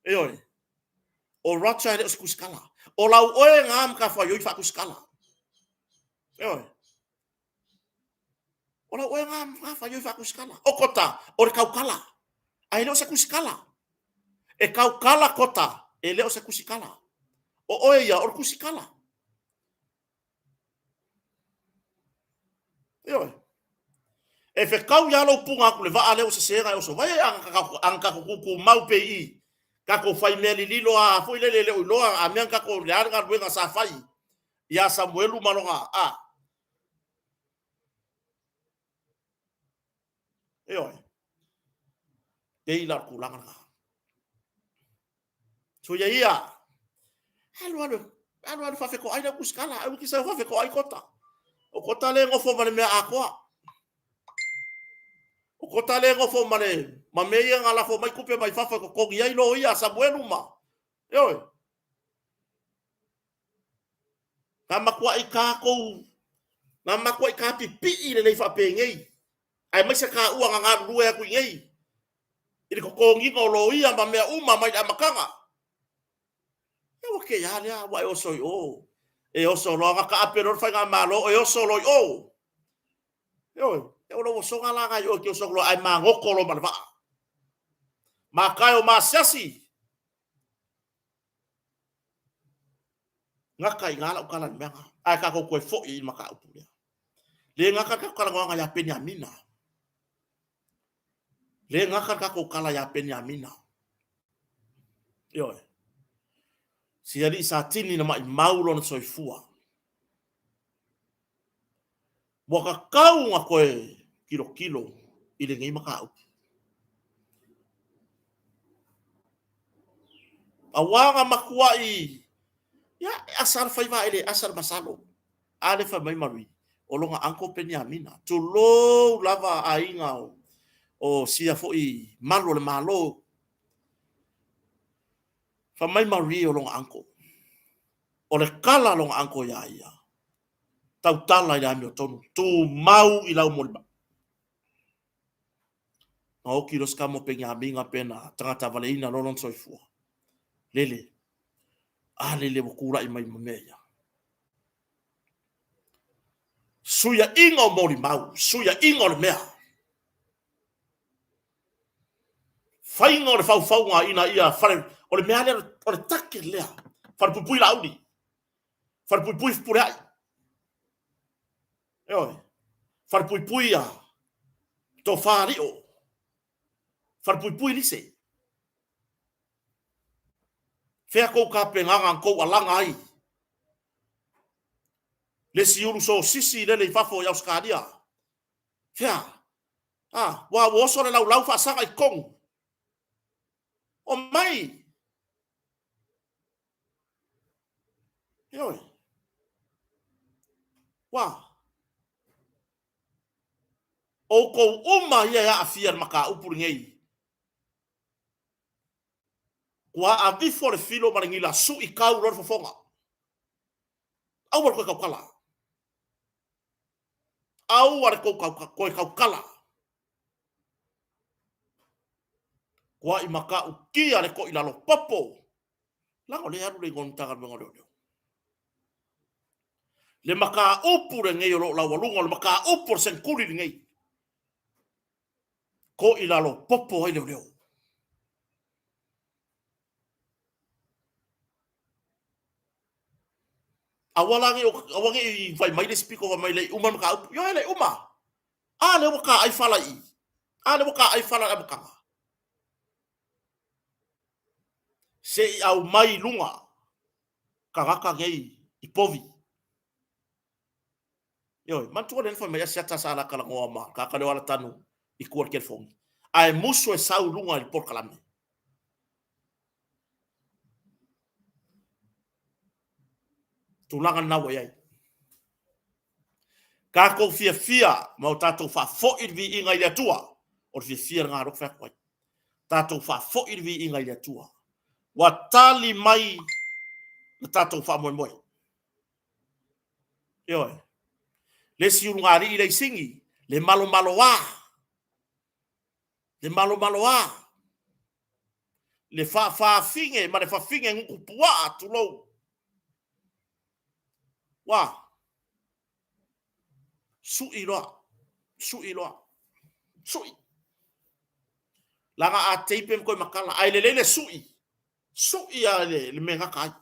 Ioe. O Roger e le o se tusitala. O lau oe na matafaioi faatusitala. Ioe. O lau oe na matafaioi faatusitala. O Kota, o le tautala. Ae le o se tusitala. E tautala Kota, e le o se tusitala. O oe ia, o le tusitala. Ioe. E fetau ia lou puga atu le vaa lea ua sese na e oso mai ai, a na tatou tutumau pea i i, tatou fai mea lililo a foi lele e le o iloa a mea na tatou, le a le galuega sa fai ia Samuelu ma lona, a. Ioe. Pei la o le tulaga lena. Soia ia, alu alu, alu alu faafetoai lau tusitala, aua e te sau faafetoai Kota. O Kota lea e nofo ma le mea atoa. O Kota lea e nofo ma le ma mea ia na lafo mai tupe mai fafo e totogi ai loia a Samuelu ma. Ioe. Na matuai tatou, na matuai tapipii lelei faapenei, aemaise taua na galulue atu i nei i le totogiina o loia ma mea uma mai le amataga. Ia ua te a lea ua e oso i o. E oso loa na taape loa le faigamalo e oso loa i o. Ioe, o lou osoga la na i o e te oso atu loa ae magoto loa ma le vaa. Matae o Masiasi. Gata i ina lau tala i le mea lena. Ae tatou toe foi i le mataupu lea. Le gata le tatou talanoaga ia Peniamina. Le gata le tatou tala ia Peniamina. Ioe. Si alii Satini na maimau lona soifua. Ua tatau ona toe tilotilo i lenei mataupu. Aua na matuai, ia, e asa le faiva ae le asa le masalo. A lea fai mai Marie, o lona uncle Peniamina. Tulou lava aiga o, o sia foi malu o le Malo. Fai mai Marie o lona uncle. O le tala a lona uncle iā ia, tautala i le amiotonu, tumau i lau molimau. Na oki loa se tama o Peniamina pe na tagata valeina loa lona soifua. Lele. A lele ua tulai mai ma mea ia. Suiaʻiga o molimau, suiaʻiga o le mea. Faiga o le faufauga ina ia fale, o le mea lea, o le take lea, falepuipui Laauli, falepuipui Fepuleai, ioe, falepuipui a Tofa Lio, falepuipui Lise. Fea kou tapenaga na tou alaga ai? Le isi ulu sosisi lele i fafo i Ausetalia. Fea? A, ua ua oso le laulau faasaga i totonu. Omai! Ioe. Ua. Outou uma ia e aafia i le mataupu lenei. Ua aavifo le filo ma le gila sui tau loa le fofoga. Aua le toe tautala. Aua le tou toe tautala. Tuai matautia le toilalo popo. Leaga o lea e alu le igoa o le Matagaluega o Leoleo. Le mataupu lenei o lo o laualuga, o le mataupu o le seneturi lenei. Toilalo popo ai leoleo. Aua la ne i, aua ne i fai mai le isi pito fai mai le i uma le mataupu. Ioe, e le i uma. A lea ua taai fala i i. A lea ua taai fala i le amataga. Se i aumai i luga tagata nei i povi. Ioe, manatua lea na fai mai Asiata sa la talanoa ma tagata lea o Alatanu i tua i le telefoni. Ae musu e sau i luga i le polokalame. Tulaga lena ua i ai. Tatou fiafia ma o tatou faafoi le viiga i le Atua. O le fiafia lena lea ou te fai atu ai. Tatou faafoi le viiga i le Atua. Ua tali mai le tatou faamoemoe. Ioe. Le isi ulugalii le isini, le malomaloa. Le malomaloa. Le faafafine ma le fafine gutu puaa, tulou. Ua sui loa, sui loa, sui. Laga a teipe ma toe matala, ae lelei le sui, sui a le mea gata ai.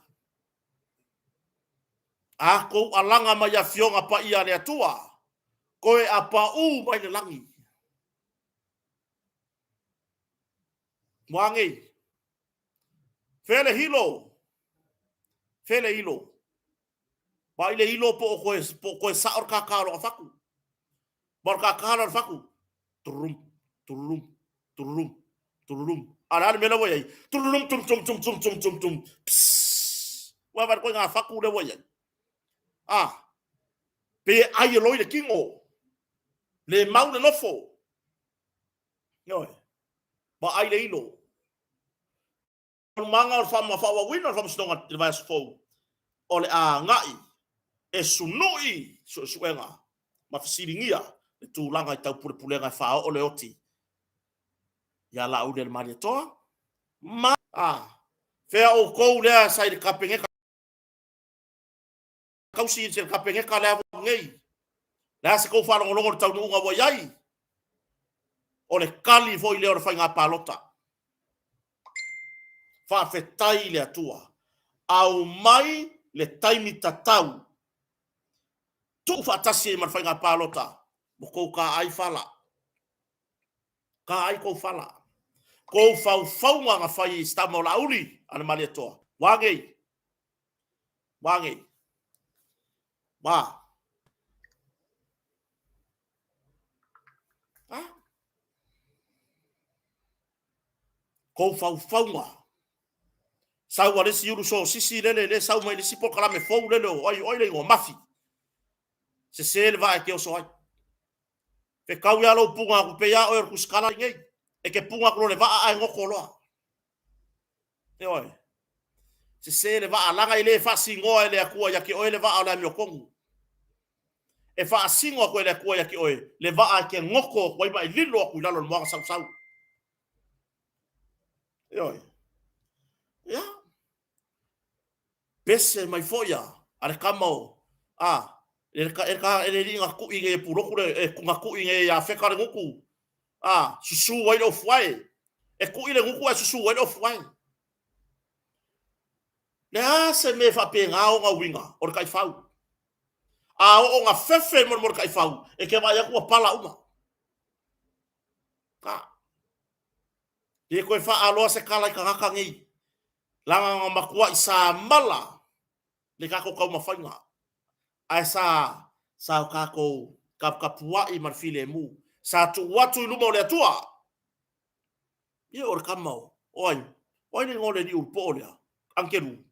A tou alaga mai afioga paia a le Atua, toe a paū mai le lagi. Ua nei, fea le hilo, fea le ilo. Vaai le ilo po o toe, po o toe sao le kākā o lona fatu. Ma o le kākā la o le fatu, tururum, tururum, tururum, tururum. A o le a le mea lea ua i ai? Tururum, tum, tum, tum, tum, tum, tum, tum, pss. Ua vaai koe ngā fatu lea ua i ai. Ah, pe e ai e loi le tino. Le mau le nofo. Ioe. Vaai le ilo. Taualumaga o le faaauauina o le Faamasinoga i le vaiaso fou, o le a agai e sunui suesuega ma fesiligia le tulaga i taupulepulega e faaoo le oti ia Laaulialemalietoa ma A fea outou lea sa i le Kapeneta tausi i le Kapeneta lea nei? Le a se tou faalogologo i le taunuuga ua i ai? O le kali foi lea o le faiga palota. Faafetai i le Atua. Aumai le taimi tatau. Tuu faatasi ai ma le faiga palota mo tou taai fala. Taai tou fala. Tou faufauga na fai i si tama o Laauli a le Malietoa. Ua nei. Ua nei. Ua. Ah. Kou faufauga. Sau a le isi ulu sosisi lele, le sau mai le isi polokalame fou lele o ai, o ai le igoa, Mafi. Sese le vaa e te oso ai. Fetau ia lou puga atu pei a oe o le tusikala nei. E te puga atu loa le vaa ae goto loa. Ioe. Sese le vaa, laga e le faasinoa e le Atua ia te oe le vaa o le amiotonu. E faasino atu e le Atua ia te oe le vaa e te goto atu ai ma e lilo atu i lalo i le moana sausau. Ioe. Ia. Pese mai foi a a le tama o a e e ka e le alii na kuʻi nei e Pulotu le e na kuʻi nei ia Feka le gutu a susu ai le ofuae e kuʻi le gutu ae susu ai le ofuae. Le a se mea e faapena ona uiga o le taifau. A oo na fefe mo le taifau e te vaai atu ua pala uma. A le toe faaaloa se tala i tagata nei Leaga na matuai samala le tatou taumafaiga, ae sa sa o tatou taputapuai ma le filemu. Sa tuu atu i luma o le Atua. Ia o le tama o, o ai? O ai le igoa o le alii ulupoo lea? Agelu.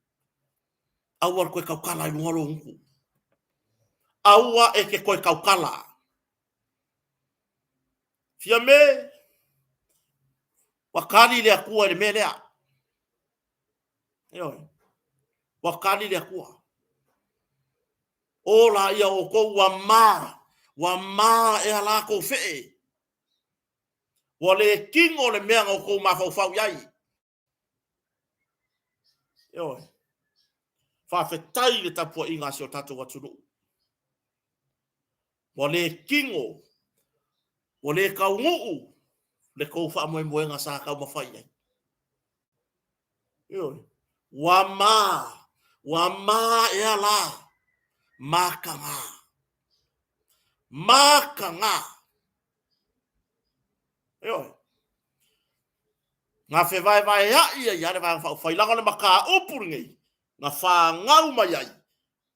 Aua le toe tautala i luga o lou gutu. Aua e te toe tautala. Fiame, ua kali le Atua i le mea lea. Ioe. Ua kali le Atua. O la ia outou ua ma, ua ma ea la kou fee. Ua le kino le mea na outou mafaufau i ai. Ioe. Faafetai i le tapuaiga a si o tatou atunuu. Ua le kino, ua le taunuu le tou faamoemoega sa taumafai i ai. Ioe. Ua ma, ua ma ea la. Makaga. Makaga. Ioe. Na fevaevaea'i ai lava le Vaega Faaupufai, leaga o le mataupu lenei na fanau mai ai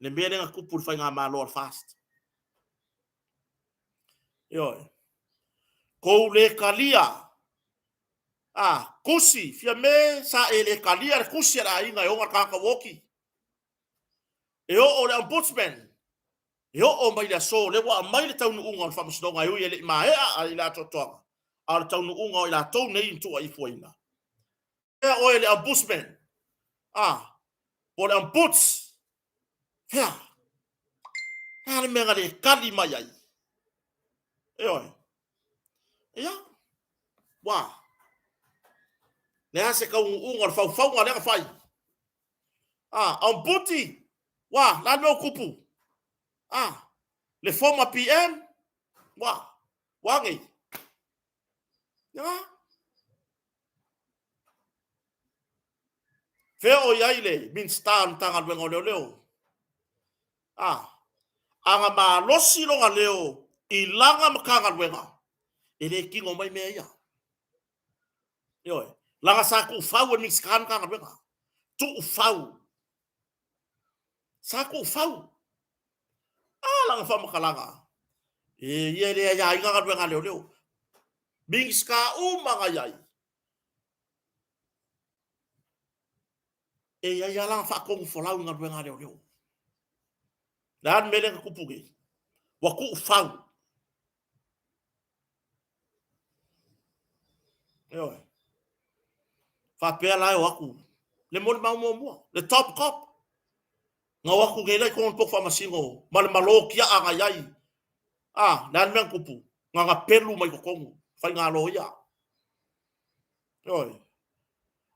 le mea lea na tupu i le faigamalo a le FAST. Ioe. Tou le talia a tusi, Fiame sa e le talia le tusi a le aiga e ona le tagata ua oti. E oo le Ombudsman, e oo mai le aso, lea ua aumai le taunuuga o le faamasinoga e ui e le i maea i le atoatoaga, a o le taunuuga o i latou nei na tuuaifuaina. Fea oe le Ombudsman? A, po o le Ombuds? Fea? Le a le mea na le tali mai ai? Ioe. Ia, ua. Le a se taunuuga o le faufauga lea na fai? A, Ombuti? Ua, le a le mea ua tupu? A, le former PM? Ua, ua nei? Ia, Fea o i ai le Minisita o le Matagaluega o Leoleo? A, a na malosi lona leo i lana Matagaluega, e le tino mai mea ia. Ioe, leaga sa tuufau e le Minisita le Matagaluega. Tuufau. Sa tuufau. A lana faamatalaga, e ia e le aiaina galuega a leoleo. Minisita uma na i ai, e i ai lava lana faatonufolau i galuega a leoleo. O le a le mea lea na tupu nei? Ua tuufau. Ioe. Faapea la e o atu le molimau muamua, le top cop. Na o atu nei la i totonu o le potu faamasino ma le malo tiaa na i ai. A, le a le mea na tupu? Na na pelu mai totonu, faiga loia. Ioe.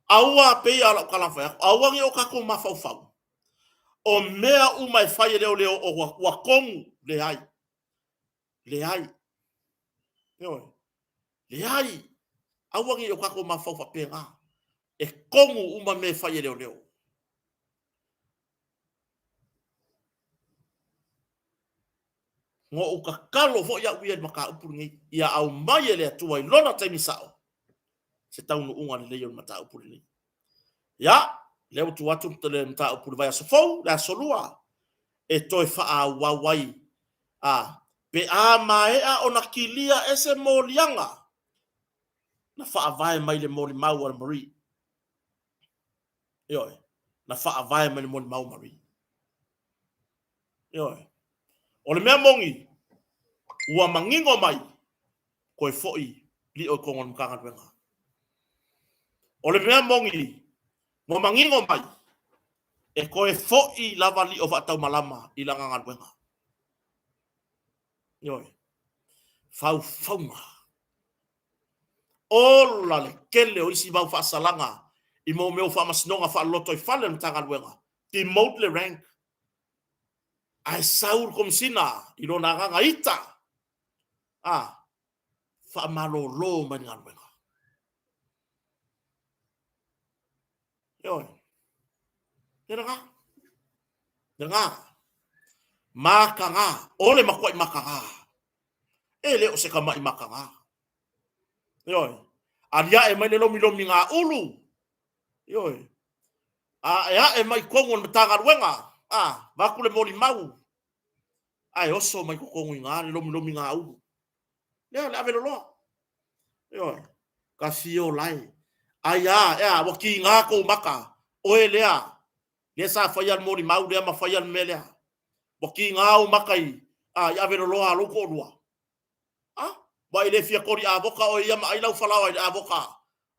Aua pei a lau tala fai atu, aua ne i o tatou mafaufau. O mea uma e fai e leoleo o ua tonu, leai. Leai. Ioe. Leai. Aua ne i o tatou mafaufau faapena. E tonu uma mea e fai e leoleo. Na ou tatalo foi au ia i le mataupu lenei, ia aumai e le Atua i lona taimi sao se taunuuga lelei o le mataupu lenei. Ia, lea ua tuu atu le mataupu i le vaiaso fou, le aso lua, e toe faaauau ai a pe a maea ona kilia ese moliaga na faavae mai le molimau a le Marie. Ioe, na faavae mai le molimau a Marie. Ioe. O le mea moni, ua manino mai, toe foi lio i totonu o le Matagaluega. O le mea moni, ua manino mai, e toe foi lava lio faataumalama i lana galuega. Ioe. Faufauga. Ola le tele o isi mau faasalaga i mo mea o faamasinoga faalotoifale o le Matagaluega, demote le rank, ae sau le Komesina i lona agaga ita, a, faamalolo mai le galuega. Ioe. E lena. Lena. Makaga. O le matuai makaga. E le o se tama'i makaga. Ioe. Alia'e mai le lomilomi gā ulu. Ioe. Ae ae mai totonu o le Matagaluega, a, vaeatu le molimau, ae oso mai totonu i ina le lomilomi gaulu. Lea, le ave loloa. Ioe. Ka fia ola e. Ai a, ea, ua kiga kou maka, oe lea, lea sa faia le molimau lea ma faia le mea lea. Ua kiga ou maka i, a, i ave loloa a lou toalua. A, ua e le fia koli avoka oe ia ma ai lau falaoa i le avoka.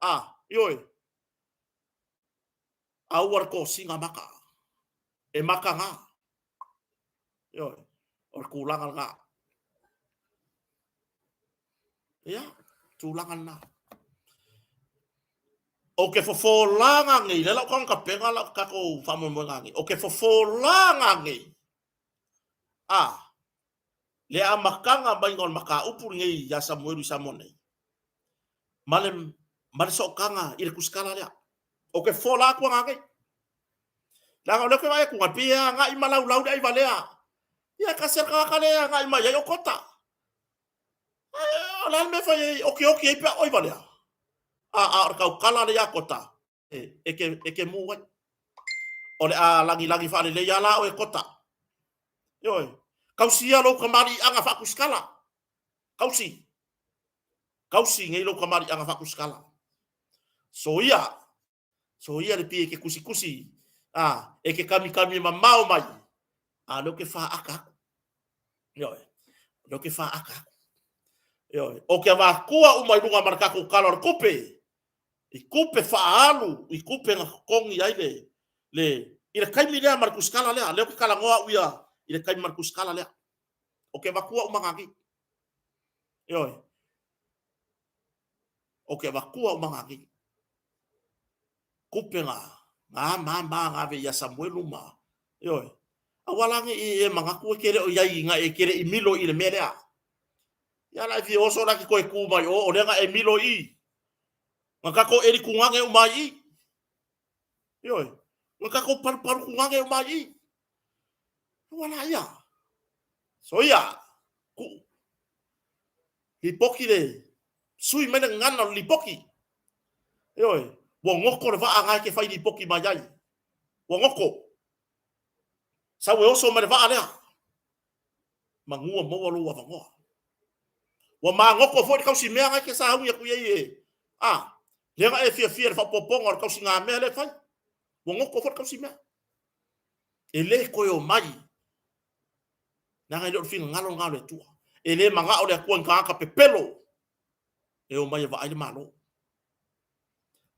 A, ioe. Aua le tosiga maka. E maka gā. Ioe. O le tulaga lena. Ia, tulaga lena. O ke fofolaga nei, le lau kanga kapena lau tatou faamoemoega nei. O ke fofolaga nei. A, le amataga maiga o le mataupu lenei ia Samuelu i Samoa nei, ma le, ma le sootaga i le tusitala lea. O ke fofola atu aga nei. Leaga o lea ou te vaai atu, e pei e agai ma laulau le aivalea. Ia, tasi lava le tagata lea e agai mai ai o Kota. O le a le mea e fai ai, okioki ai pe a oi valea? A, a o le taukala lea ia Kota, e te, e te mū ai. O le a lagilagi faalelei lava la oe Kota. Ioe, tausia lou tamaliiaga faatusitala. Tausi. Tausi nei lou tamaliiaga faatusitala. Soia, soia le pie e te tusitusi, a, e te kamikami e mamao mai, a o lea ou te faata atu. Ioe, o lea ou te faata atu. Ioe, ou te avatua uma i luga ma le tatou Tala o le Tupe, i tupe faaalu, i tupe na totogi ai le, le, i le taimi lea ma le tusitala lea, lea ou te talanoa au ia i le taimi ma le tusitala lea. Ou te avatua uma nani. Ioe. Ou te avatua uma nani. Tupe na, na ma ma na ave ia Samuelu ma, ioe. Aua la ne i e manatu e te le o iai na e te le i milo i le mea lea. Ia la e fia oso la ke toe tu mai o, o lea na e milo i. Na tatou eli tugane uma ai i. Ioe. Na tatou palupalu tugane uma ai i. Aua la ia. Soia. Kuu. Lipoti le sui mai le gagana o le lipoti. Ioe. Ua goto le vaa na e te fai lipoti mai ai. Ua goto. Sau e oso mai le vaa lea. Manu ua maua lou avanoa. Ua magoto foi le tausimea na e te sauni atu i ai e, a, lea na e fiafia i le faaopoopoga o le tausigamea lea e fai. Ua goto foi le tausimea. E le toe omai, leaga e le o le finagalo lena o le Atua. E le manao le Atua i ni tagata pepelo e omai e vaai le Malo.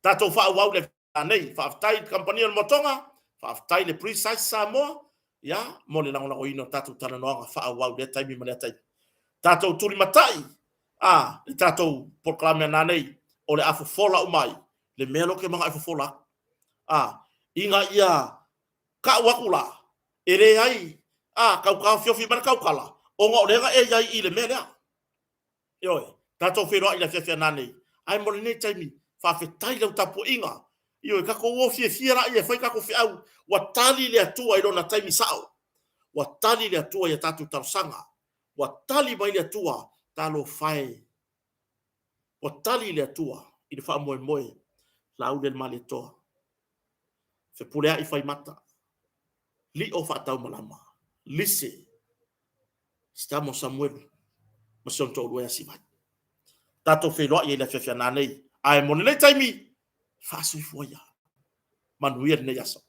Tatou faaauau le nei. Faafetai i le Kamupani o le Motoga, faafetai i le Precise Samoa, ia, mo le lagolagoina o tatou talanoaga faaauau i lea taimi ma lea taimi. Tatou tulimatai, a, le tatou polokalame a nanei, o le a fofola uma ai le mea lea ou te manao e fofola atu. A, ina ia tau atu la, e leai, a, tau taofiofi mai le tautala, ona o lea na e i ai i le mea lea. Ioe, tatou feiloai i le afiafi a nanei, ae mo lenei taimi, faafetai i lau tapuaiga. Ioe, tatou o fiafia laia e fai tatou feau, ua tali le Atua i lona taimi sao. Ua tali le Atua i a tatou talosaga. Ua tali mai le Atua, talofa e. Ua tali le Atua i le faamoemoe, Laauli a le Malietoa. Fepuleai faimata, lio faataumalama, lise si tama o Samuelu ma si ona toalua ia Sivai. Tatou feiloai ai i le afiafi a nanei, ae mo lenei taimi, faasoifua ia. Manuia lenei aso.